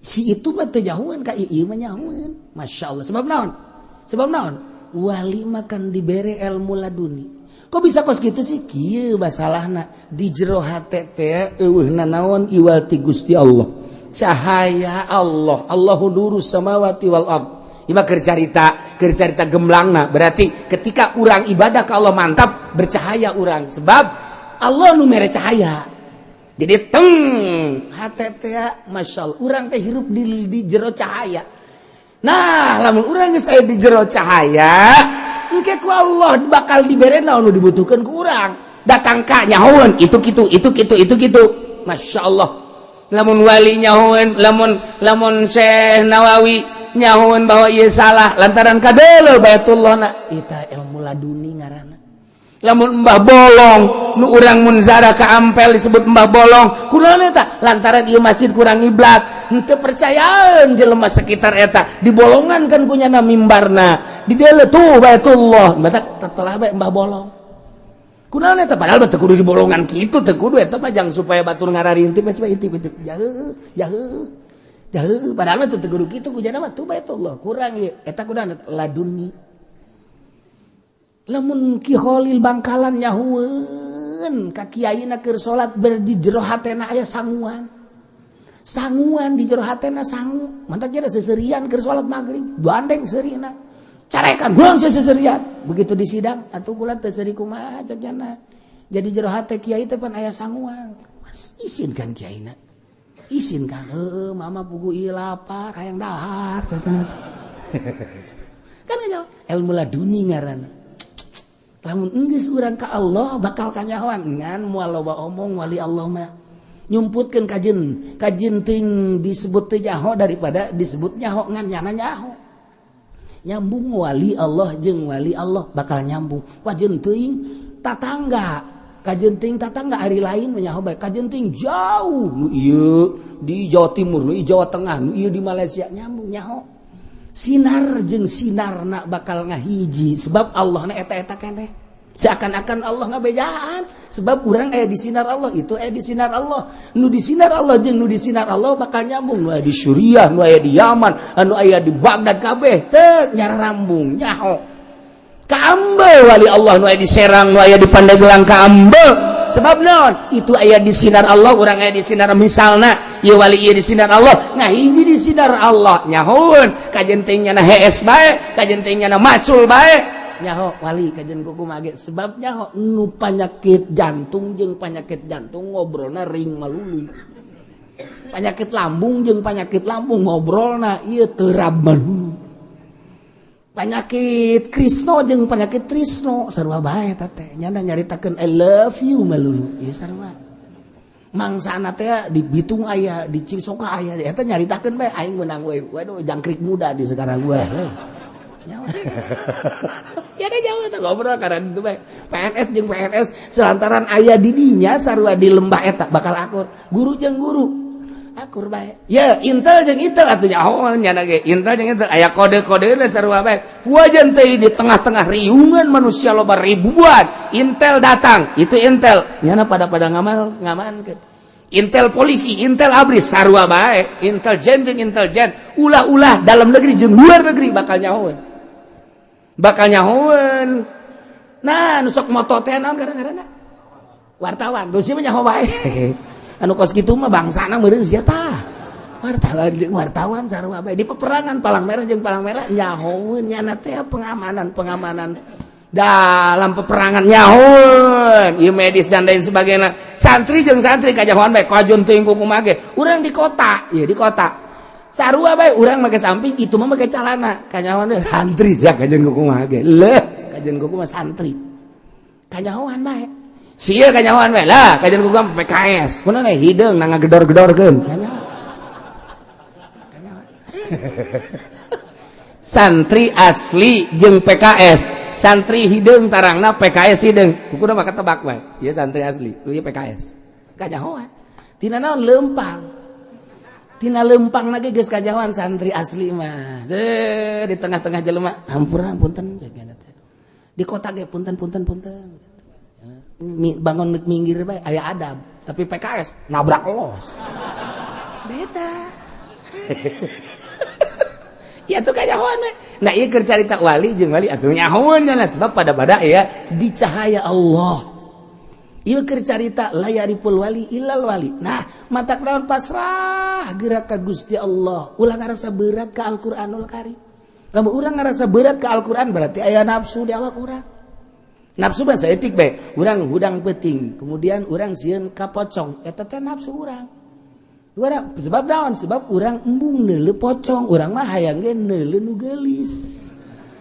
si itu mah teu nyahoeun ka ieu mah nyahoeun masyaallah sebab naon wali mah kan dibere ilmu laduni kok bisa kos gitu sih kieu masalahna di jero hate teh eueuhna naon iwal ti Gusti Allah cahaya Allah Allahu nurus samawati wal ard ieu mah keur carita gemlangna berarti ketika urang ibadah ka Allah mantap bercahaya urang sebab Allah nu mere cahaya jadi teng hate teh masyaallah urang teh hirup di jero cahaya nah lamun urang geus aya di jero cahaya engke ku Allah bakal dibere naon nu dibutuhkeun ku urang datang ka nyahoeun itu kitu itu kitu itu kitu masyaallah lamun wali nyahoeun lamun Syekh Nawawi nyahoeun bahwa ieu salah lantaran kadeuleu Baitullah na eta ilmu laduni ngaranna lamun Mbah Bolong nu urang mun zara ka Ampel disebut Mbah Bolong kunaon eta lantaran ieu masjid kurang ngiblat henteu percayaan jelema sekitar eta dibolongan kan ku nyana mimbarna di dieu tuh Baitullah mata telah bae Mbah Bolong kunaon eta padahal teu kudu dibolongan kitu teu kudu eta mah jang supaya batur ngararinti coba intip intip jauh jauh jauh padahal mah teu kudu kitu ku nyana mah tuh Baitullah kurang ieu eta kunaon laduni. Lamun Ki Kholil Bangkalan nyahueun ka kiaina keur salat ber di jero hatena aya sanguan. Sanguan di jero hatena sangu. Mantak nya seserian keur salat magrib, gandeng seurina. Carekan gulung seserian. Begitu di sidang atuh kula teu seuri kumaha cek jana. Jadi jero hate kiai teh pan aya sanguan. Isinkan kiaina. Isinkan heueuh mama pugu ieu lapar hayang dahar. Kan nyaho ilmu laduni ngaranna. Lamun enggeus urang ka Allah bakal kanyahoan ngan moal loba omong wali Allah mah. Nyumputkeun kajen kajen ting disebut teu nyaho daripada disebut nyaho ngan nyana nyaho. Nyambung wali Allah jeung wali Allah bakal nyambung. Kajen teuing tatangga, kajen teuing tatangga ari lain nyaho bae. Kajen teuing jauh nu ieu di Jawa Timur, nu ieu Jawa Tengah, nu ieu di Malaysia nyambung nyaho. Sinar jeung sinarna bakal ngahiji sebab Allah na eta-eta keneh. Seakan-akan Allah ngabejaan sebab urang aya di sinar Allah, itu aya di sinar Allah. Nu di sinar Allah jeung nu di sinar Allah bakal nyambung. Nu aya di Suriah, nu aya di Yaman, anu aya di Baghdad kabeh teu nyarambung nyaho. Kaambe wali Allah nu aya di Serang, nu aya di Pandeglang kaambe. Sebab naon? Itu aya di sinar Allah, urang aya di sinar misalna ieu wali ieu di sinar Allah, ngahiji di sinar Allah nyahoeun kajen teh nyana hees bae, kajen teh nyana macul bae. Nyaho wali kajen kumaha ge sebab nyaho nu panyakit jantung jeung panyakit jantung ngobrolna ring malulu. Panyakit lambung jeung panyakit lambung ngobrolna ieu terab malulu. Panyakit Krisno jeung panyakit Trisno sarua bae eta teh nyana nyaritakeun I love you malulu ieu sarua. Mangsana teh di Bitung aya, di Cisoka aya eta nyaritakeun bae aing meunang we. Waduh jangkrik muda di sekarang gue. Nyawa. Ya deh jauh eta ngobrol karena itu bae. PNS jeung PNS selantaran aya di dinya sarua di lembah eta bakal akur. Guru jeung guru akur bae. Ya Intel jeung Intel atuh nyaho nyana ge Intel jeung Intel aya kode-kodena sarua bae. Wajan teh di tengah-tengah riungan manusia loba ribuan, Intel datang, itu Intel nyana pada-pada ngamal ngamankeun. Intel polisi, Intel ABRI sarua bae, intelijen jeung intelijen, ulah-ulah dalam negeri jeung luar negeri bakal nyahoeun. Bakal nyahoeun. Nah, nu sok moto teh naon gara-garana? Wartawan, geus mah nyaho bae. Anu kos kitu mah bangsana meureun sia tah. Wartawan jeung wartawan sarua bae di peperangan palang merah jeung palang merah nyahoeun nyana teh pengamanan-pengamanan dalam peperangan nyahoeun ieu medis dan lain sebagainya. Santri jeung santri kajahoan bae kajeun teuing kumaha ge. Urang di kota, ieu di kota. Sarua bae urang make samping itu mah make calana. Kanyahoan deui santri sia kajeun kumaha ge. Leuh, kajeun kumaha santri. Kanyahoan bae. Sia kanyahoan bae lah, kajeun kumaha PKS. Kunaon we hideung na ngagedor-gedorkeun. Kanyahoan. Kanyahoan. Santri asli jeung PKS. Santri hideung tarangna PKS hideung. Kuku mah ketebak bae. Ieu santri asli, lu ieu PKS. Kanyahoan. Tina naon leumpang. Tina lempang lagi geus kajahoan santri asli mah. Di tengah-tengah jelema hampura punten di kota ge punten punten punten. Bangun minggir bae aya adab, tapi PKS nabrak los. Beda. Ya tuh kanyahoan we. Nah ieu keur carita wali jeung wali atuh nyahoeun nya sebab pada-pada ya di cahaya Allah. Ieu keur carita la yariful wali illal wali. Nah, matak naon pasrah gerak ka Gusti Allah. Ulah ngarasa berat ka Al-Qur'anul Karim. Lamun urang ngarasa berat ka Al-Qur'an berarti aya nafsu di awak urang. Nafsu mah saeutik bae. Urang hudang peuting, kemudian urang sieun ka pocong. Eta teh nafsu urang. Urang sebab naon? Sebab urang embung neuleuh pocong, urang mah hayang ge neuleuh nu geulis.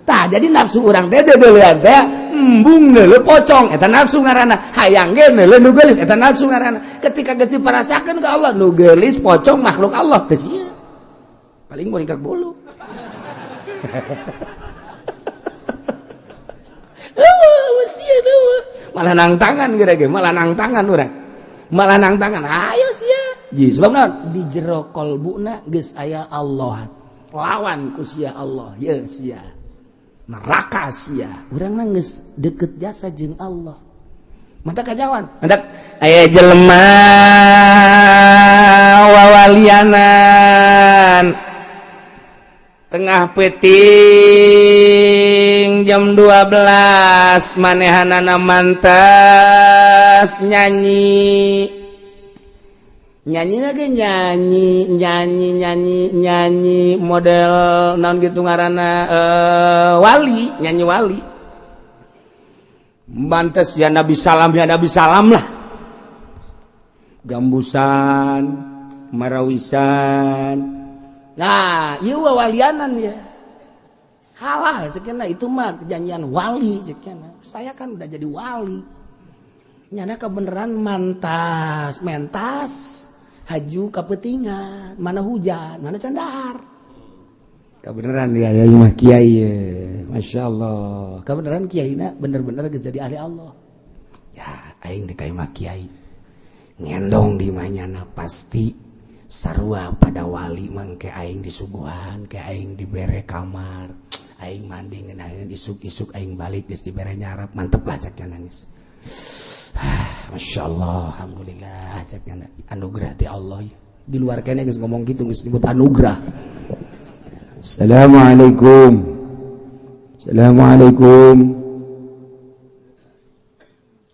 Tah jadi nafsu urang teh deudeulean teh embung neuleuh pocong, eta nafsu ngaranna. Hayang ge neuleuh nu geulis, eta nafsu ngaranna. Ketika geus diparasakeun ka Allah, nu geulis pocong makhluk Allah teu sieun. Paling muringkak bulu. Eueuh sieun eueuh. Malah nang tangan geura ge, malah nang tangan urang. Malah nang tangan, ayo sia. Ji sebab naon? Di jero kolbuna geus aya Allah. Lawan ku sia Allah, ye sia. Neraka sia. Urang mah geus deket jasa jeung Allah. Mata kajawan. Hendak aya jelema wawalianan. Tengah peuting jam 12 manehanana mantas nyanyi. Nyanyi lagi nyanyi nyanyi nyanyi nyanyi model naon gitu ngaranna wali, nyanyi wali. Mantas ya Nabi salam, ya Nabi salam lah. Gambusan, marawisan. Nah, ieu walianan ya. Halal sekian itu mah kejanjian wali sekian. Saya kan udah jadi wali. Nyana kebenaran mantas, mentas haju kapetingan, mana hujan, mana candar. Kebenaran ya ya mah kiai ya. Masya Allah. Kebenaran kiai na bener-bener geus jadi ahli Allah. Ya, aing deuk mah kiai. Ngendong di manyana pasti sarua pada wali mangke aing disuguhan, ke aing dibere kamar, aing mandi ngeunaheun isuk-isuk aing balik geus dibere nyarap, mantep lah cek nangis. Masya Allah, alhamdulillah cek anugerah ti Allah ya. Di luar kene geus ngomong gitu geus disebut anugerah. Assalamualaikum. Assalamualaikum.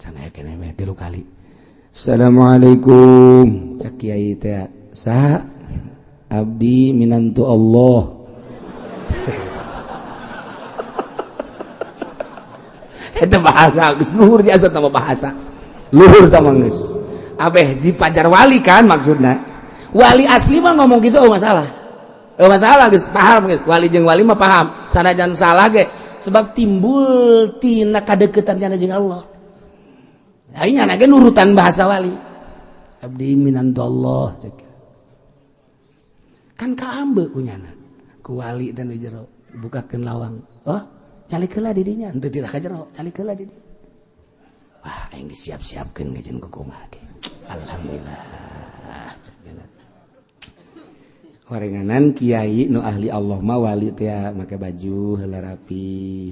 Sana kene we tilu kali. Assalamualaikum. Cek kiai teh sa abdi minantu Allah. Itu bahasa geus luhur jasa tambah bahasa. Luhur tambah geus. Abeh di pajar wali kan maksudna. Wali asli mah ngomong gitu oh masalah. Oh masalah geus paham geus. Wali jeung wali mah paham. Sanajan salah ge sebab timbul tina kadeukeutan cenah jeung Allah. Aing nya ge nurutan bahasa wali. Abdi minantu Allah cek. Kan kaambe kunyana. Ku wali dan di jero bukakeun lawang. Oh, calik heula di dinya, henteu teu ka jero, calik heula di dinya. Wah, aing disiap-siapkeun ngajen ku kumaha ge. Alhamdulillah. Horenganan kiai nu ahli Allah mah wali teh make baju heula rapi,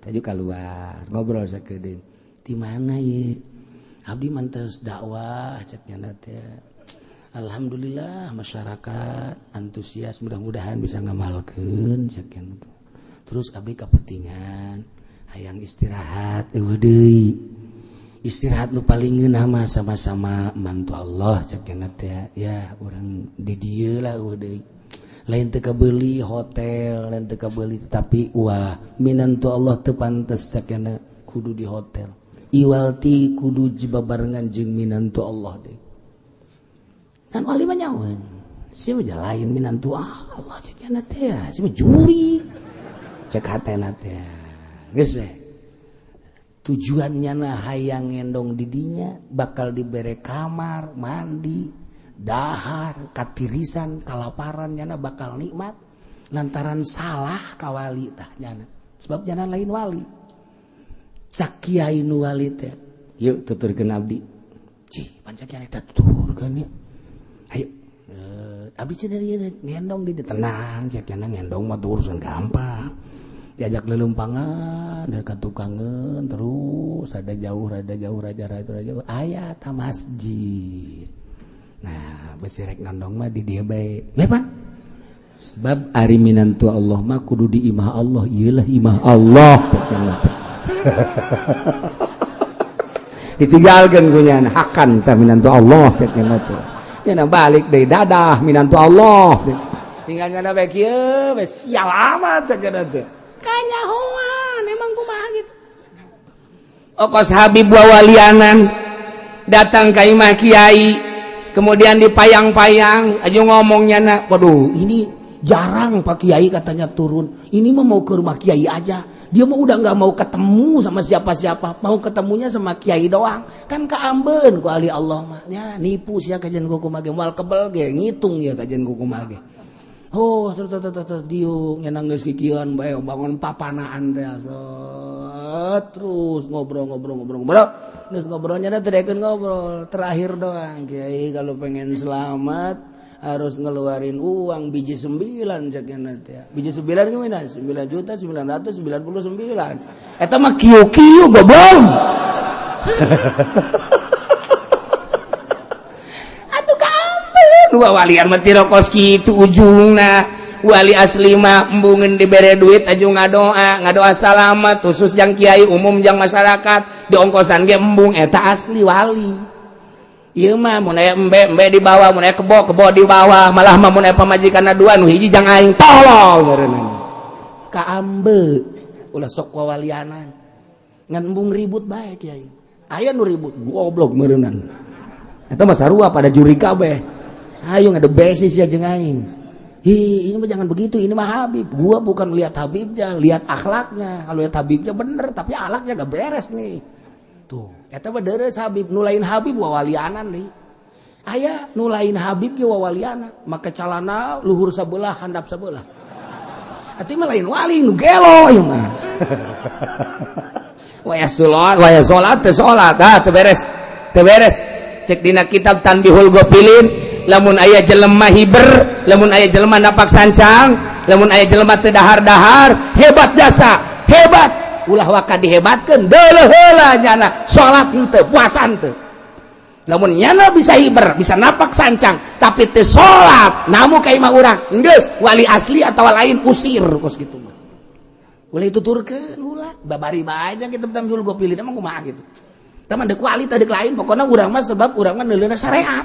taju keluar ngobrol sakedeung. Di mana ye? Abdi mantes dakwah cek nyana teh. Alhamdulillah masyarakat antusias, mudah-mudahan bisa ngamalkeun cek nyana. Terus abdi kapentingan hayang istirahat eueuh deui. Istirahat nu paling ngeunah mah sama-sama mantu Allah cek nyana teh. Ya urang di dieu lah eueuh deui. Lain teu kabeuli hotel, lain teu kabeuli tetapi wah minantu Allah teu pantes cek nyana kudu di hotel. Iwalti kudu jibabarengan jeung minantu Allah deui. Kan wali mah nyaweun. Sia mah lain minantu Allah cek nyana teh, sia mah juri. Cek hatena teh. Geus we. Tujuannya na hayang ngendong didinya bakal dibere kamar, mandi, dahar, katirisan, kalaparan nyana bakal nikmat lantaran salah ka wali tah nyana. Sebab nyana lain wali. Cak kiai nu wali teh, yuk tuturkeun abdi. Cih, panca kiai teh tuturkeun ya. Ayo, abdi cenah ngendong di tenang, cek nyana ngendong mah urusan gampang. Diajak lelumpangan dari tukangan terus ada jauh rada jauh raja raja jauh aya ta masjid. Nah, besi rek ngendong mah di dieu bae. Lepan. Sebab ari minantu Allah mah kudu di imah Allah, ieu lah imah Allah cek nyana. Ditinggalkeun ku nyana hakan tah minantu Allah cek nyana teh. Nyana balik deui dadah minantu Allah. Tinggal nyana bae kieu we sial amat cek nyana teh. Kanyahoan emang kumaha gitu. Okos Habib wawalianan datang ka imah kiai, kemudian dipayang-payang aja ngomongnya nak, waduh ini jarang Pak Kiai katanya turun. Ini mah mau ke rumah kiai aja. Dia mah udah nggak mau ketemu sama siapa-siapa, mau ketemunya sama kiai doang. Kan kaambeun ku ahli Allah mah. Ya nipu sia kajian kumaha ge moal kebel ge ngitung ya kajian kumaha ge. Oh, terus diung nyenang geus kikieuan bae bangun papanaan teh terus ngobrol-ngobrol-ngobrol. Geus ngobrolnya teh daekeun ngobrol. Terakhir doang kiai kalau pengen selamat harus ngeluarin uang biji 9 cek teh. Biji 9 gimana? 9.999. Eta mah kieu-kieu goblok. Atuh kaambeun walian mah tiro kos kitu ujungna. Wali asli mah embungeun dibere duit aju ngadoa, ngadoa salamat khusus jang kiai, umum jang masyarakat, diongkosan ge embung, eta asli wali. Ieu mah mun aya embe, embe dibawa, mun aya kebo, kebo dibawa, malah mah mun aya pamajikanna dua nu hiji jang aing, tolol ngaranna. Kaambe ulah sok wawalianan. Ngan embung ribut bae kiai. Aya nu ribut goblok meureunnan. Eta mah sarua pada juri kabeh. Ayo ngade besis ya jeung aing. Hi, ini mah jangan begitu, ini mah Habib. Gua bukan lihat Habibnya, lihat akhlaknya. Kalau lihat Habibnya bener, tapi akhlaknya gak beres nih. Tuh, eta mah deres Habib, nu lain Habib wawalianan nih. Aya nu lain Habib ge wawalianan, make calana luhur sabelah, handap sabelah. Atuh mah lain wali nu gelo ieu mah. Waya salat, waya salat teu salat, ah teu beres. Teu beres. Cek dina kitab Tanbihul Ghafilin, lamun aya jelema hiber, lamun aya jelema napak sancang, lamun aya jelema teu dahar-dahar, hebat jasa, hebat. Ulah waka dihebatkeun, deuleuh heula nyana salat henteu, puasa henteu. Lamun nyana bisa hiber, bisa napak sancang, tapi teu salat, namu ka imah urang, geus wali asli atawa lain usir kos kitu mah. Ulah dituturkeun ulah, babari bae aja kitab Tanbihul Ghafilin emang kumaha gitu. Teman deuk wali tadi lain, pokoknya urang mah sebab urang mah neuleuna syariat.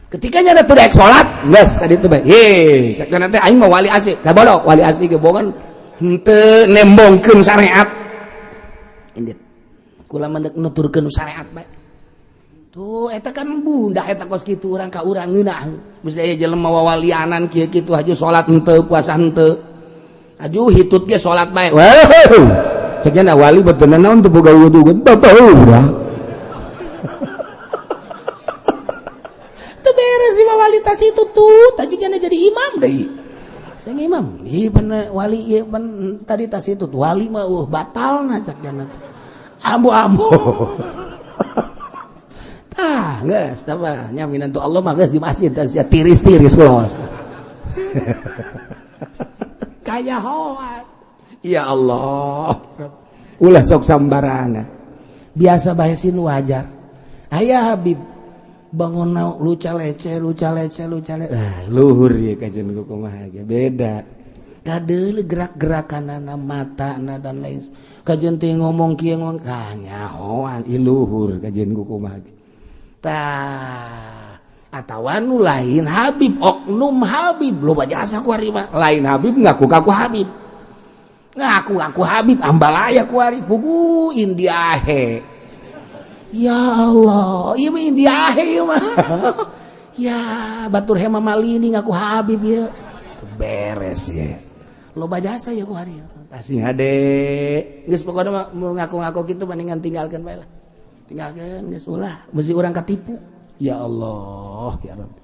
Ketika nyana teu daek salat, geus tadi teh bae. Ye, cek teh aing mah wali asli. Da bodoh, wali asli ge bogan henteu nembongkeun syariat. Indit. Kula mah deuk nuturkeun syariat bae. Tuh eta kan bunda eta kos kitu urang ka urang ngeunah. Bisa aya jelema wawalianan kieu kitu haju salat henteu, puasa henteu. Aju hitut ge salat bae. Wah. Cek nya wali betul naon teu boga wudu bapak urang. Teu beres si wali tas itu tuh, tadi nya jadi imam deui. Saya imam, ieu pan wali ieu pan tadi tas itu wali mah batalna cek nya. Ambu-ambu. Tah, geus tah mah nya minantu Allah mah geus di masjid tas ya tiris-tiris los. Kaya hoat. Ya Allah, ulah sok sambarangan. Biasa bae sin wajar. Aya Habib bangun luca lece, luca lece, luca lece. Ah, luhur ya kajian kumaha ge beda. Kadeul gerak-gerakanana, matana dan lain. Kajian teh ngomong kieu ngomong kanyahoan ieu luhur kajian kumaha ge. Tah, atawa nu lain Habib, oknum Habib loba jasa ku ari mah. Lain Habib ngaku kaku Habib. Ngaku-ngaku Habib ambalaya ku ari pugu Indiahe. Ya Allah, ieu mah Indiahe ieu mah. Ya batur Hema Malini ngaku Habib ieu. Beres ya. Loba jasa ya ku ari. Tasih hade. Geus pokona mah ngaku-ngaku kitu mendingan tinggalkeun bae lah. Tinggalkeun geus ulah, mesti urang katipu. Ya Allah, ya Rabbi.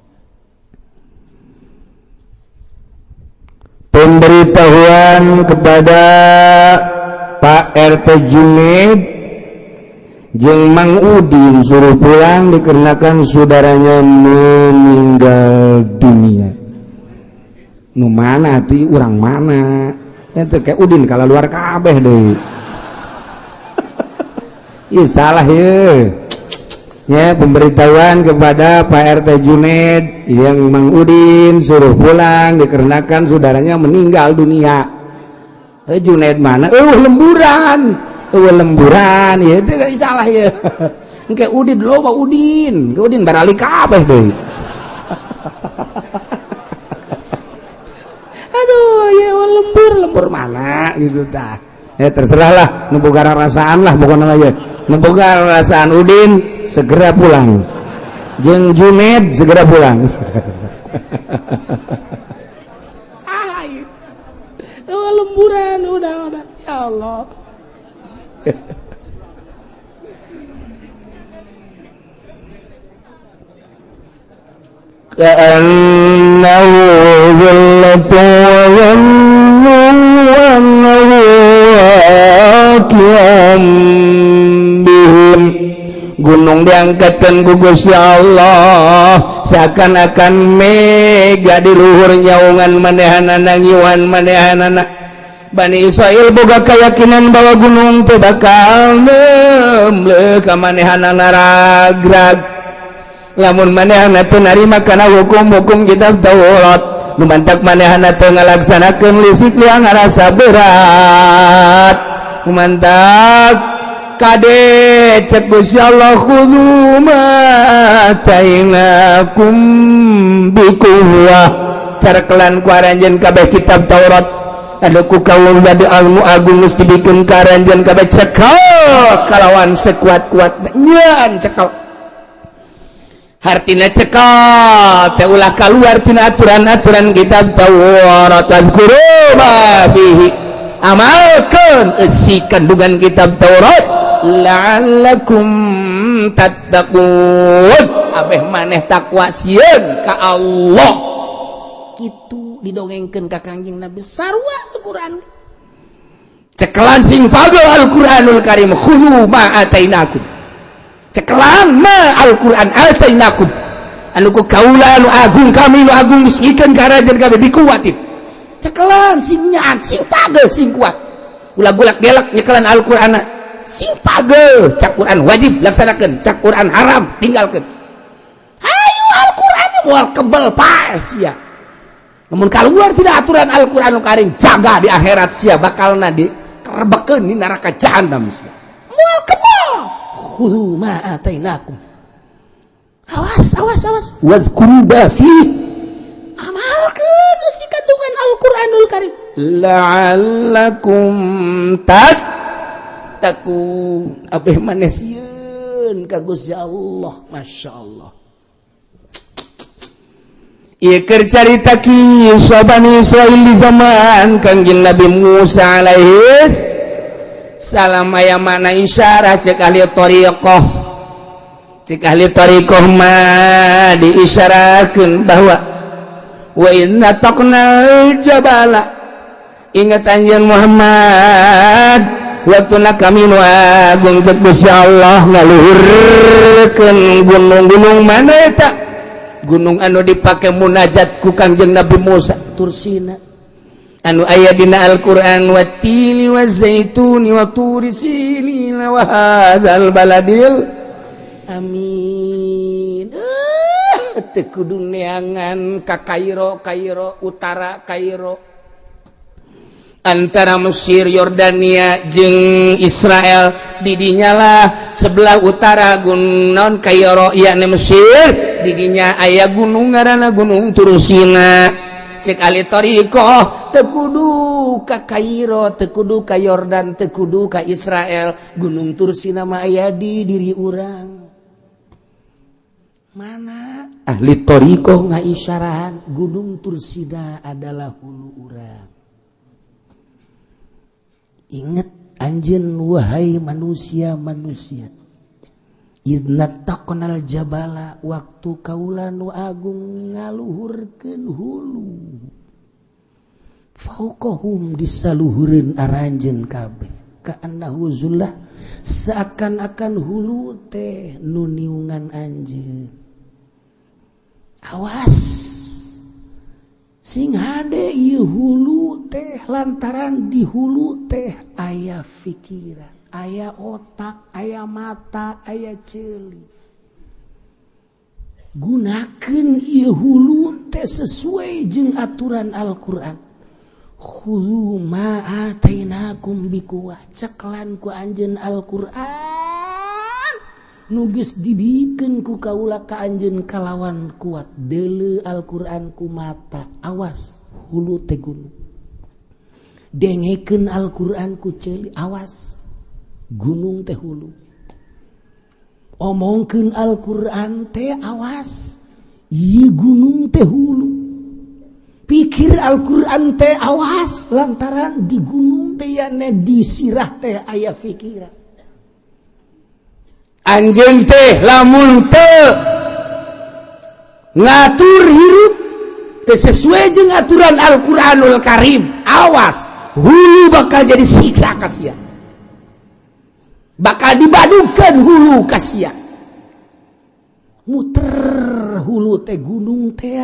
Pemberitahuan kepada Pak RT Junid jeung Mang Udin suruh pulang dikarenakan saudaranya meninggal dunia. Nu mana tuh urang mana? Ente kayak Udin kalau luar kabeh deui. Ih salah ye. Ya, pemberitahuan kepada Pak RT Juned yang Mang Udin suruh pulang dikarenakan saudaranya meninggal dunia. Juned mana? Lemburan. Lemburan ya itu salah ya. Engke Udin loba Udin. Ke Udin barali kabeh deui. Aduh, ya lembur, lembur mana gitu tah. Ya terserahlah, nu boga rasaan lah pokoknya aja. Nu boga rasaan Udin segera pulang. Jeung Juned segera pulang. Salah. Oh, lemburan udah. Ya Allah. Ka'annahu dhillatun wa dhannu annahu waqi'un bihim. Gunung diangkatkan ku Gusti Allah seakan-akan mega di luhur nyaungan manehanana ngiuhan manehanana. Bani Israil boga keyakinan bahwa gunung teu bakal nemleuh ka manehanana ragrag. Lamun manehna teu narima kana hukum-hukum kitab Taurat, Nu mantak manehna teu ngalaksanakeun lisik liang ngarasa berat. Nu mantak kade cek Gusti Allah, khudzu ma atainakum biquwwah, carkelan ku aranjeun kabeh kitab Taurat anu ku kaula anu agung geus dibikeun ka aranjeun kabeh, cekel kalawan sekuat-kuat nyeun. Cekel hartina cekel teh ulah keluar tina aturan-aturan kitab Taurat. Wadhkuru ma fihi, amalkeun eusi kandungan kitab Taurat, la'allakum tattaqun, abeh maneh takwa, sieun ka Allah. Kitu didongengkeun ka Kangjeng Nabi, sarua Al-Qur'an. Cekelan sing pagel Al-Qur'anul Karim. Khudzu ma atainakum, cekelan ma Al-Qur'an atainakum, anu ku kaula anu agung, kami nu agung geus mikeun ka aranjeun kabeh, dikuatin. Cekelan sing nyaan, sing pagel, sing kuat, ulah gulak gelak nyekelan Al-Qur'an, sing pagel. Cak Quran wajib, laksanakeun. Cak Quran haram, tinggalkeun. Hayu Al-Qur'an, moal kebel pae sia. Namun keluar tidak aturan Al-Qur'anul Karim, jaga di akhirat sia bakalna di kerebekeun di neraka jahanam sia. Moal kebel. Khudzu ma atainakum, awas, awas, awas. Wadhkuru ma fihi, amalkeun eusi kandungan Al-Qur'anul Karim, la'allakum tattaqun, abeh maneh sieun ka Gusti Allah. Masya Allah. Ieu keur carita kisah Bani Israil di zaman Kangjeng Nabi Musa alaihi salam. Aya mana isyarah cek ahli thariqah. Cek ahli thariqah mah diisyarahkeun bahwa wa inna taqnal jabala, ingat anjeun Muhammad, waktuna kami nu agung, cek Gusti Allah, ngaluhurkeun gunung-gunung. Mana eta gunung anu dipake munajat ku Kangjeng Nabi Musa? Tursina. Anu aya dina Al-Qur'an, wattini wazaituni wa turi sinina wa hadzal baladil amin. Teu kudu neangan ka Kairo, Kairo Utara, Kairo. Antara Mesir, Yordania jeung Israel, didinya lah sebelah utara gunung Kairo, yakni Mesir. Didinya aya gunung ngaranna Gunung Tursina. Cek ahli thariqah, teu kudu ka Kairo, teu kudu ka Yordan, teu kudu ka Israel, Gunung Tursina mah aya di diri urang. Mana ahli thariqah ngaisyarahan Gunung Tursina adalah hulu urang. Ingat anjeun, wahai manusia-manusia, idz nataqnal jabala, waktu kaula nu agung ngaluhurkeun hulu, fauqahum, disaluhureun aranjeun kabeh, ka'annahu zullah, seakan-akan hulu teh nu niungan anjeun. Awas, sing hade ieu hulu teh, lantaran di hulu teh aya pikiran, aya otak, aya mata, aya ceuli. Gunakan ieu hulu teh sesuai jeung aturan Al-Qur'an. Khudzu ma atainakum biquwwah, ceklan ku anjeun Al-Qur'an nu geus dibikeun ku kaula ka anjeun kalawan kuat. Deuleu Al-Qur'an ku mata, awas, hulu teh gunung. Dengekeun Al-Qur'an ku ceuli, awas, gunung teh hulu. Omongkeun Al-Qur'an teh, awas, ieu gunung teh hulu. Pikir Al-Qur'an teh, awas, lantaran di gunung teh, yakni di sirah teh aya pikiran. Anjeun teh lamun teu ngatur hirup teu sesuai jeung aturan Al-Qur'anul Karim, awas, hulu bakal jadi siksa ka sia, bakal dibadukeun hulu ka sia. Muter hulu teh gunung teh,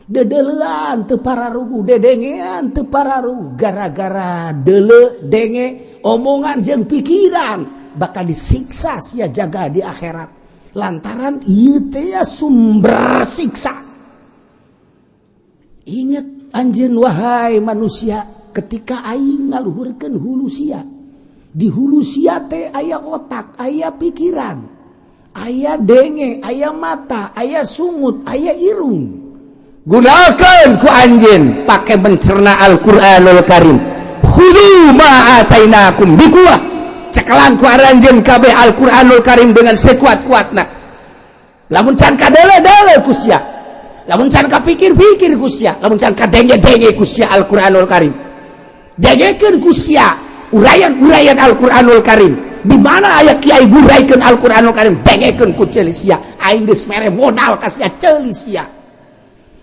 dedelean teu pararuguh, dedengean teu pararuguh. Gara-gara deuleu, denge, omongan jeung pikiran, bakal disiksa sia jaga di akhirat, lantaran ieu teh sumber siksa. Ingat anjeun, wahai manusia, ketika aing ngaluhurkeun hulu sia. Di hulu sia teh aya otak, aya pikiran, aya denge, aya mata, aya sungut, aya irung. Gunakan ku anjeun pakai mencerna Al-Qur'anul Karim. Khudzu ma atainakum biquwah. Cekelan ku aranjeun kabeh Al-Qur'anul Karim dengan sekuat-kuatna. Lamun can kadele-dele ku sia, lamun can kapikir-pikir ku sia, lamun can kadenge-denge ku sia Al-Qur'anul Karim, dengekeun ku sia uraian-uraian Al-Qur'anul Karim. Di mana aya kiai nguraikeun Al-Qur'anul Karim, dengekeun ku ceuli sia. Aing geus mere modal ka sia ceuli sia,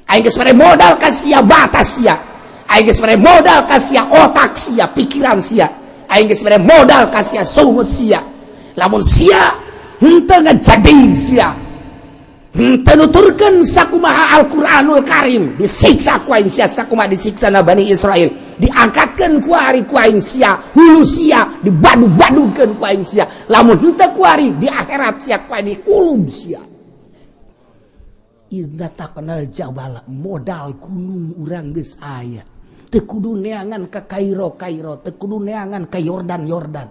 aing geus mere modal ka sia mata sia, aing geus mere modal ka sia otak sia, pikiran sia, aing geus mere modal ka sia sungut sia. Lamun sia henteu ngajadi, sia henteu nuturkeun sakumaha Al-Qur'anul Karim, disiksa ku aing sia sakumaha disiksa na Bani Israel. Diangkatkeun ku ari ku aing sia hulu sia, dibadu-badukeun ku aing sia. Lamun henteu kuari, di akhirat sia ku aing dikulub sia. Idz nataqnal jabala, modal gunung urang geus aya. Teu kudu neangan ka Kairo Kairo, teu kudu neangan ka Yordan Yordan.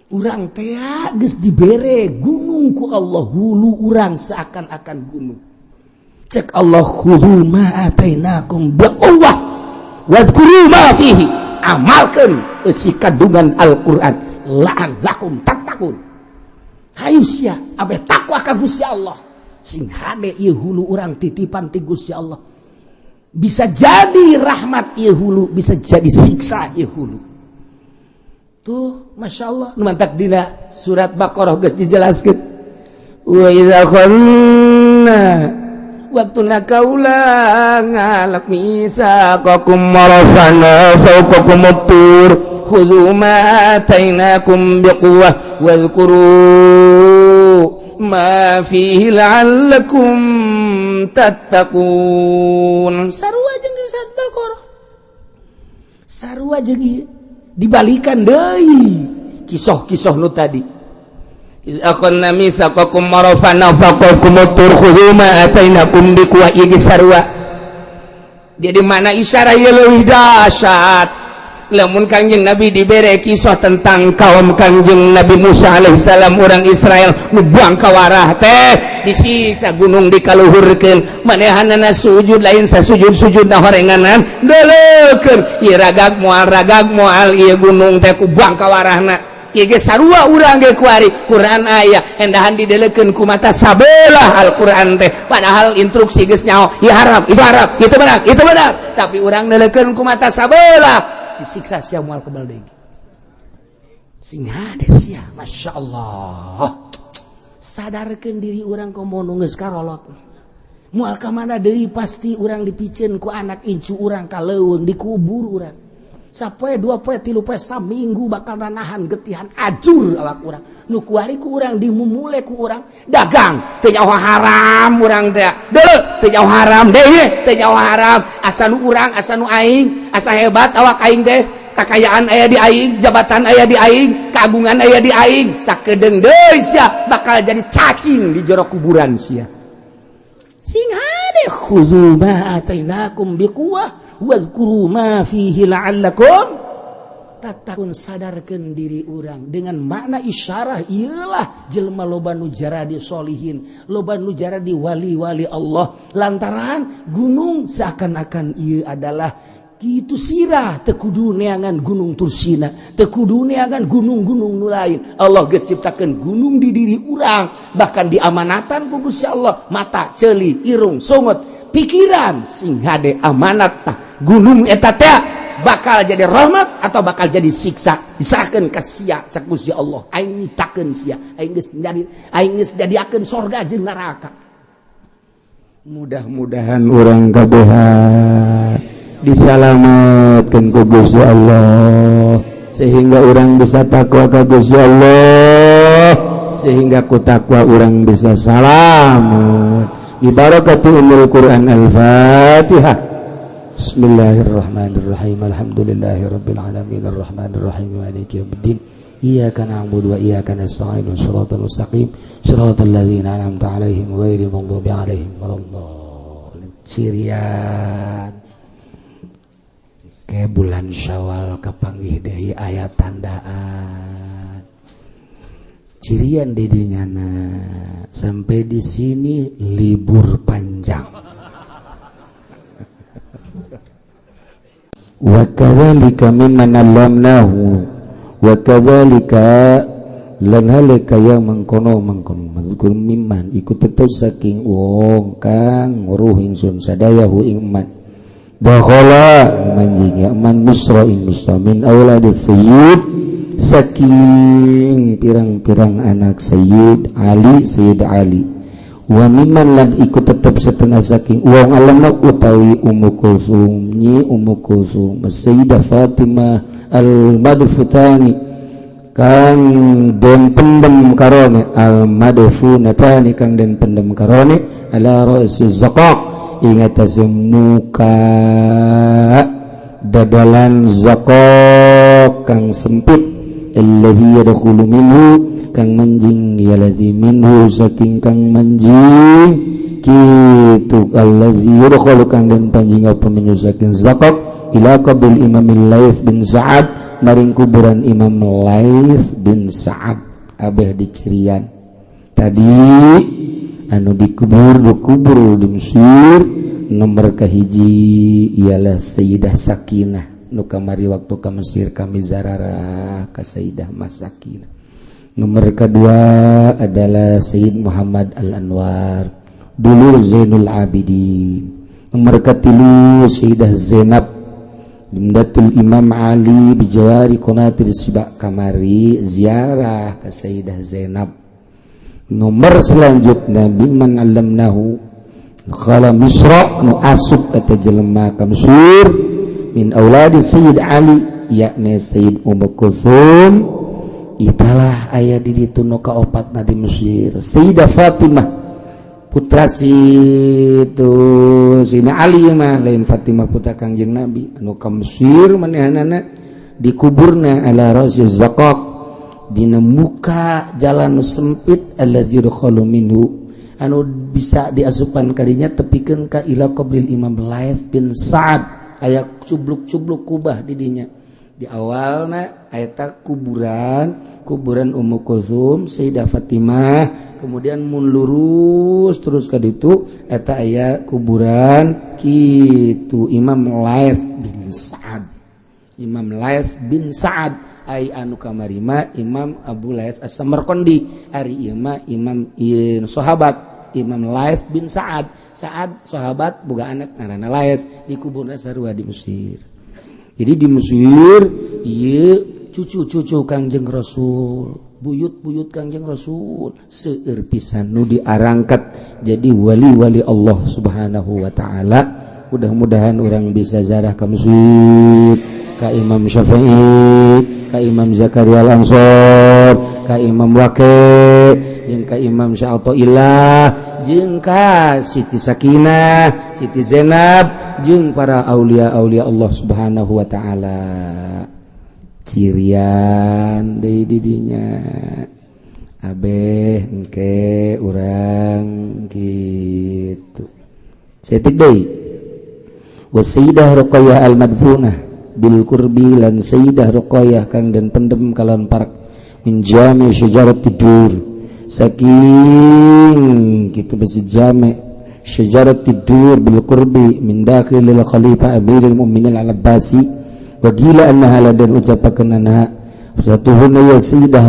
Urang teh geus dibere gunung ku Allah, hulu urang seakan-akan gunung. Cek Allah, khudzu ma atainakum biquwwah wadhkuru ma fihi. Amalkeun eusi kandungan Al-Qur'an, la'allakum tattaqun. Hayu sia abeh takwa ka Gusti Allah. Sing hade ieu hulu urang titipan ti Gusti Allah. Bisa jadi rahmat ieu hulu, bisa jadi siksa ieu hulu. Tuh, masya Allah. Nu mantak dina surat Baqarah geus dijelaskeun. Wa idza akhadna, waktuna kaula ngalak mitsaqakum wa rafa'na fawqakum at-tur khudhu ma atainakum biquwwah wadhkuru ma fihi la'allakum tattaqun. Sarua jeung di surat Baqarah. Sarua jeung ieu. Dibalikan deui kisah-kisah nu tadi. Idz akhadna mitsaqakum wa rafa'na fawqakum at-tur khudhu ma atainakum biquwwah, ieu sarua. Jadi mana isyarat ieu leuwih dahsyat. Lamun Kangjeng Nabi dibere kisah tentang kaum Kangjeng Nabi Musa alaihissalam, orang Israel nu buang kawarah teh disiksa, gunung dikaluhurkeun, manehanana sujud lain sasujud-sujud na horenganan deleukeun ieu ragag moal, ragag moal ieu gunung teh ku buang kawarahna. Ieu ge sarua urang ge kuari. Quran aya, endahan dideleukeun ku mata sabelah Al-Quran teh, padahal instruksi geus nyaho, ieu haram, itu haram, itu benar, itu benar, tapi urang deleukeun ku mata sabelah, disiksa sia moal kebal deui. Sing hade sia. Masya Allah, sadarkeun diri urang, komo nu geus karolot. Moal ka mana deui, pasti urang dipiceun ku anak incu urang ka leuweung, dikubur urang. Sapoe, 2 poe, 3 poe, saminggu bakal nanahan getihan ajur awak urang. Nu kuari ku urang dimumule ku urang dagang teu nyaho haram urang teh, deuleu teu nyaho haram deui, teu nyaho haram. Asa nu urang, asa nu aing, asa hebat awak aing teh, kakayaan aya di aing, jabatan aya di aing, keagungan aya di aing. Sakedeung deui sia bakal jadi cacing di jero kuburan sia. Sing hade, khudzu ma atainakum biquwah wadhkuru ma fihi la'allakum tattaqun. Sadarkeun diri urang dengan makna isyarah iyalah jelema loba nu jaradi solihin, loba nu jaradi wali-wali Allah, lantaran gunung seakan-akan ieu adalah kitu sirah. Teu kudu neangan gunung Tursina, teu kudu neangan gunung-gunung nu lain. Allah geus ciptakeun gunung di diri urang, bahkan diamanatan ku Gusti Allah mata, ceuli, irung, sungut, pikiran. Sing hade amanat tah gunung eta teh bakal jadi rahmat atau bakal jadi siksa, diserahkan ka sia. Cak Gusti Allah, aing nyiptakeun sia, aing geus jadi, aing geus jadiakeun sorga jeung neraka. Mudah-mudahan urang kabehan disalamatkan ku Gusti Allah sehingga urang bisa takwa ka Gusti Allah, sehingga ku takwa urang bisa salamat. Bibarakati ummul Quran. Al-Fatihah. Bismillahirrahmanirrahim. Alhamdulillahirabbil alamin arrahmanirrahim, maliki yaumiddin. Iyyaka na'budu wa iyyaka nasta'in. Shiratal mustaqim. Shiratal ladzina an'amta 'alaihim ghairil maghdubi 'alaihim waladdallin. Cirian. Engke bulan Syawal kapanggih deui, aya tandaan cirian didinyana. Sampai di sini libur panjang. Wa kadzalika mimman allamnahu, wa kadzalika lan hale kaya mangkono mangkono mazkur mimman iku tetep saking wong kang nguruh ingsun sadaya hu ing man dakhala manjing ya man Misra ing Misra min auladi sayyid, saking pirang-pirang anak Sayyid Ali, Sayyid Ali. Wa mimman lan iku tetep setengah saking wong alamna utawi Ummu Kulsum, nyi Ummu Kulsum, Sayyidah Fatimah al madfutani kang den pendem karone, al madfunatani kang den pendem karone ala ra'si zaqaq ing atase muka dadalan zaqaq kang sempit, alladzi yadkhulu minhu kang manjing ya ladzi minhu saking kang manjing kitu, alladzi yadkhulu kang den panjing apa minhu saking zaqaq ila qabril Imam Laits bin Sa'ad maring kuburan Imam Laits bin Sa'ad. Abeh dicirian tadi anu dikubur dikubur di Mesir, nomor kahiji ialah Sayyidah Sakinah nu kamari waktu ka Mesir kami zararah ka Sayyidah Mas Sakinah. Nomor kedua adalah Sayyid Muhammad Al-Anwar, dulur Zainul Abidin. Nomor katilu Sayyidah Zainab Imdatul Imam Ali bijawari Qanatir Sibak, kamari ziarah ke Sayyidah Zainab. Nomor selanjutnya mimman allamnahu khala Misra nu asup eta jelema ka Mesir min auladi Sayyid Ali, yakni Sayyid Ummu Kulthum. Italah aya di ditu nu kaopatna di Mesir, Sayyidah Fatimah putra si itu Sina Ali mah lain Fatimah putra Kangjeng Nabi anu ka Mesir manehanana dikuburna ala ra'si zaqaq dina muka jalan nu sempit, alladzi yudkhalu minhu anu bisa diasupan kadinya tepikeun ka ila qabril Imam Laits bin Sa'ad. Aya cubluk-cubluk kubah di dinya. Di awalna eta kuburan kuburan Ummu Kulsum, Sayyidah Fatimah, kemudian mun lurus terus ka ditu eta aya kuburan kitu Imam Laits bin Sa'ad. Imam Laits bin Sa'ad ai anu kamari mah Imam Abu Laits As-Samarqandi, ari ieu mah imam ieu sahabat Imam Laits bin Sa'ad. Sa'ad sahabat boga anak ngaranna Laits, dikuburna sarua di Mesir. Jadi di Mesir ieu cucu-cucu Kangjeng Rasul, buyut-buyut Kangjeng Rasul seueur pisan nu diarangkat jadi wali-wali Allah Subhanahu wa taala. Mudah-mudahan orang bisa zarah ka Mesir, ka Imam Syafi'i, ka Imam Zakaria Al-Ansor, ka Imam Waqi, jeung ka Imam Sya'ataillah, jeung ka Siti Sakinah, Siti Zainab, jeung para aulia-aulia Allah Subhanahu wa taala. Cirian deui didinya abeh engke urang kitu. Setik deui. Wa Sayyidah Ruqayyah al-madfunah bil qurbi lan Sayyidah Ruqayyah kang den pendem kalawan parak min jami syajarat tidur saking kitu besi jami syajarat tidur bil qurbi min dakhilil khalifah amirul mu'minin al-abbasi. Wa qila annaha ladan ucapakeun anha satuhunna ya Sayyidah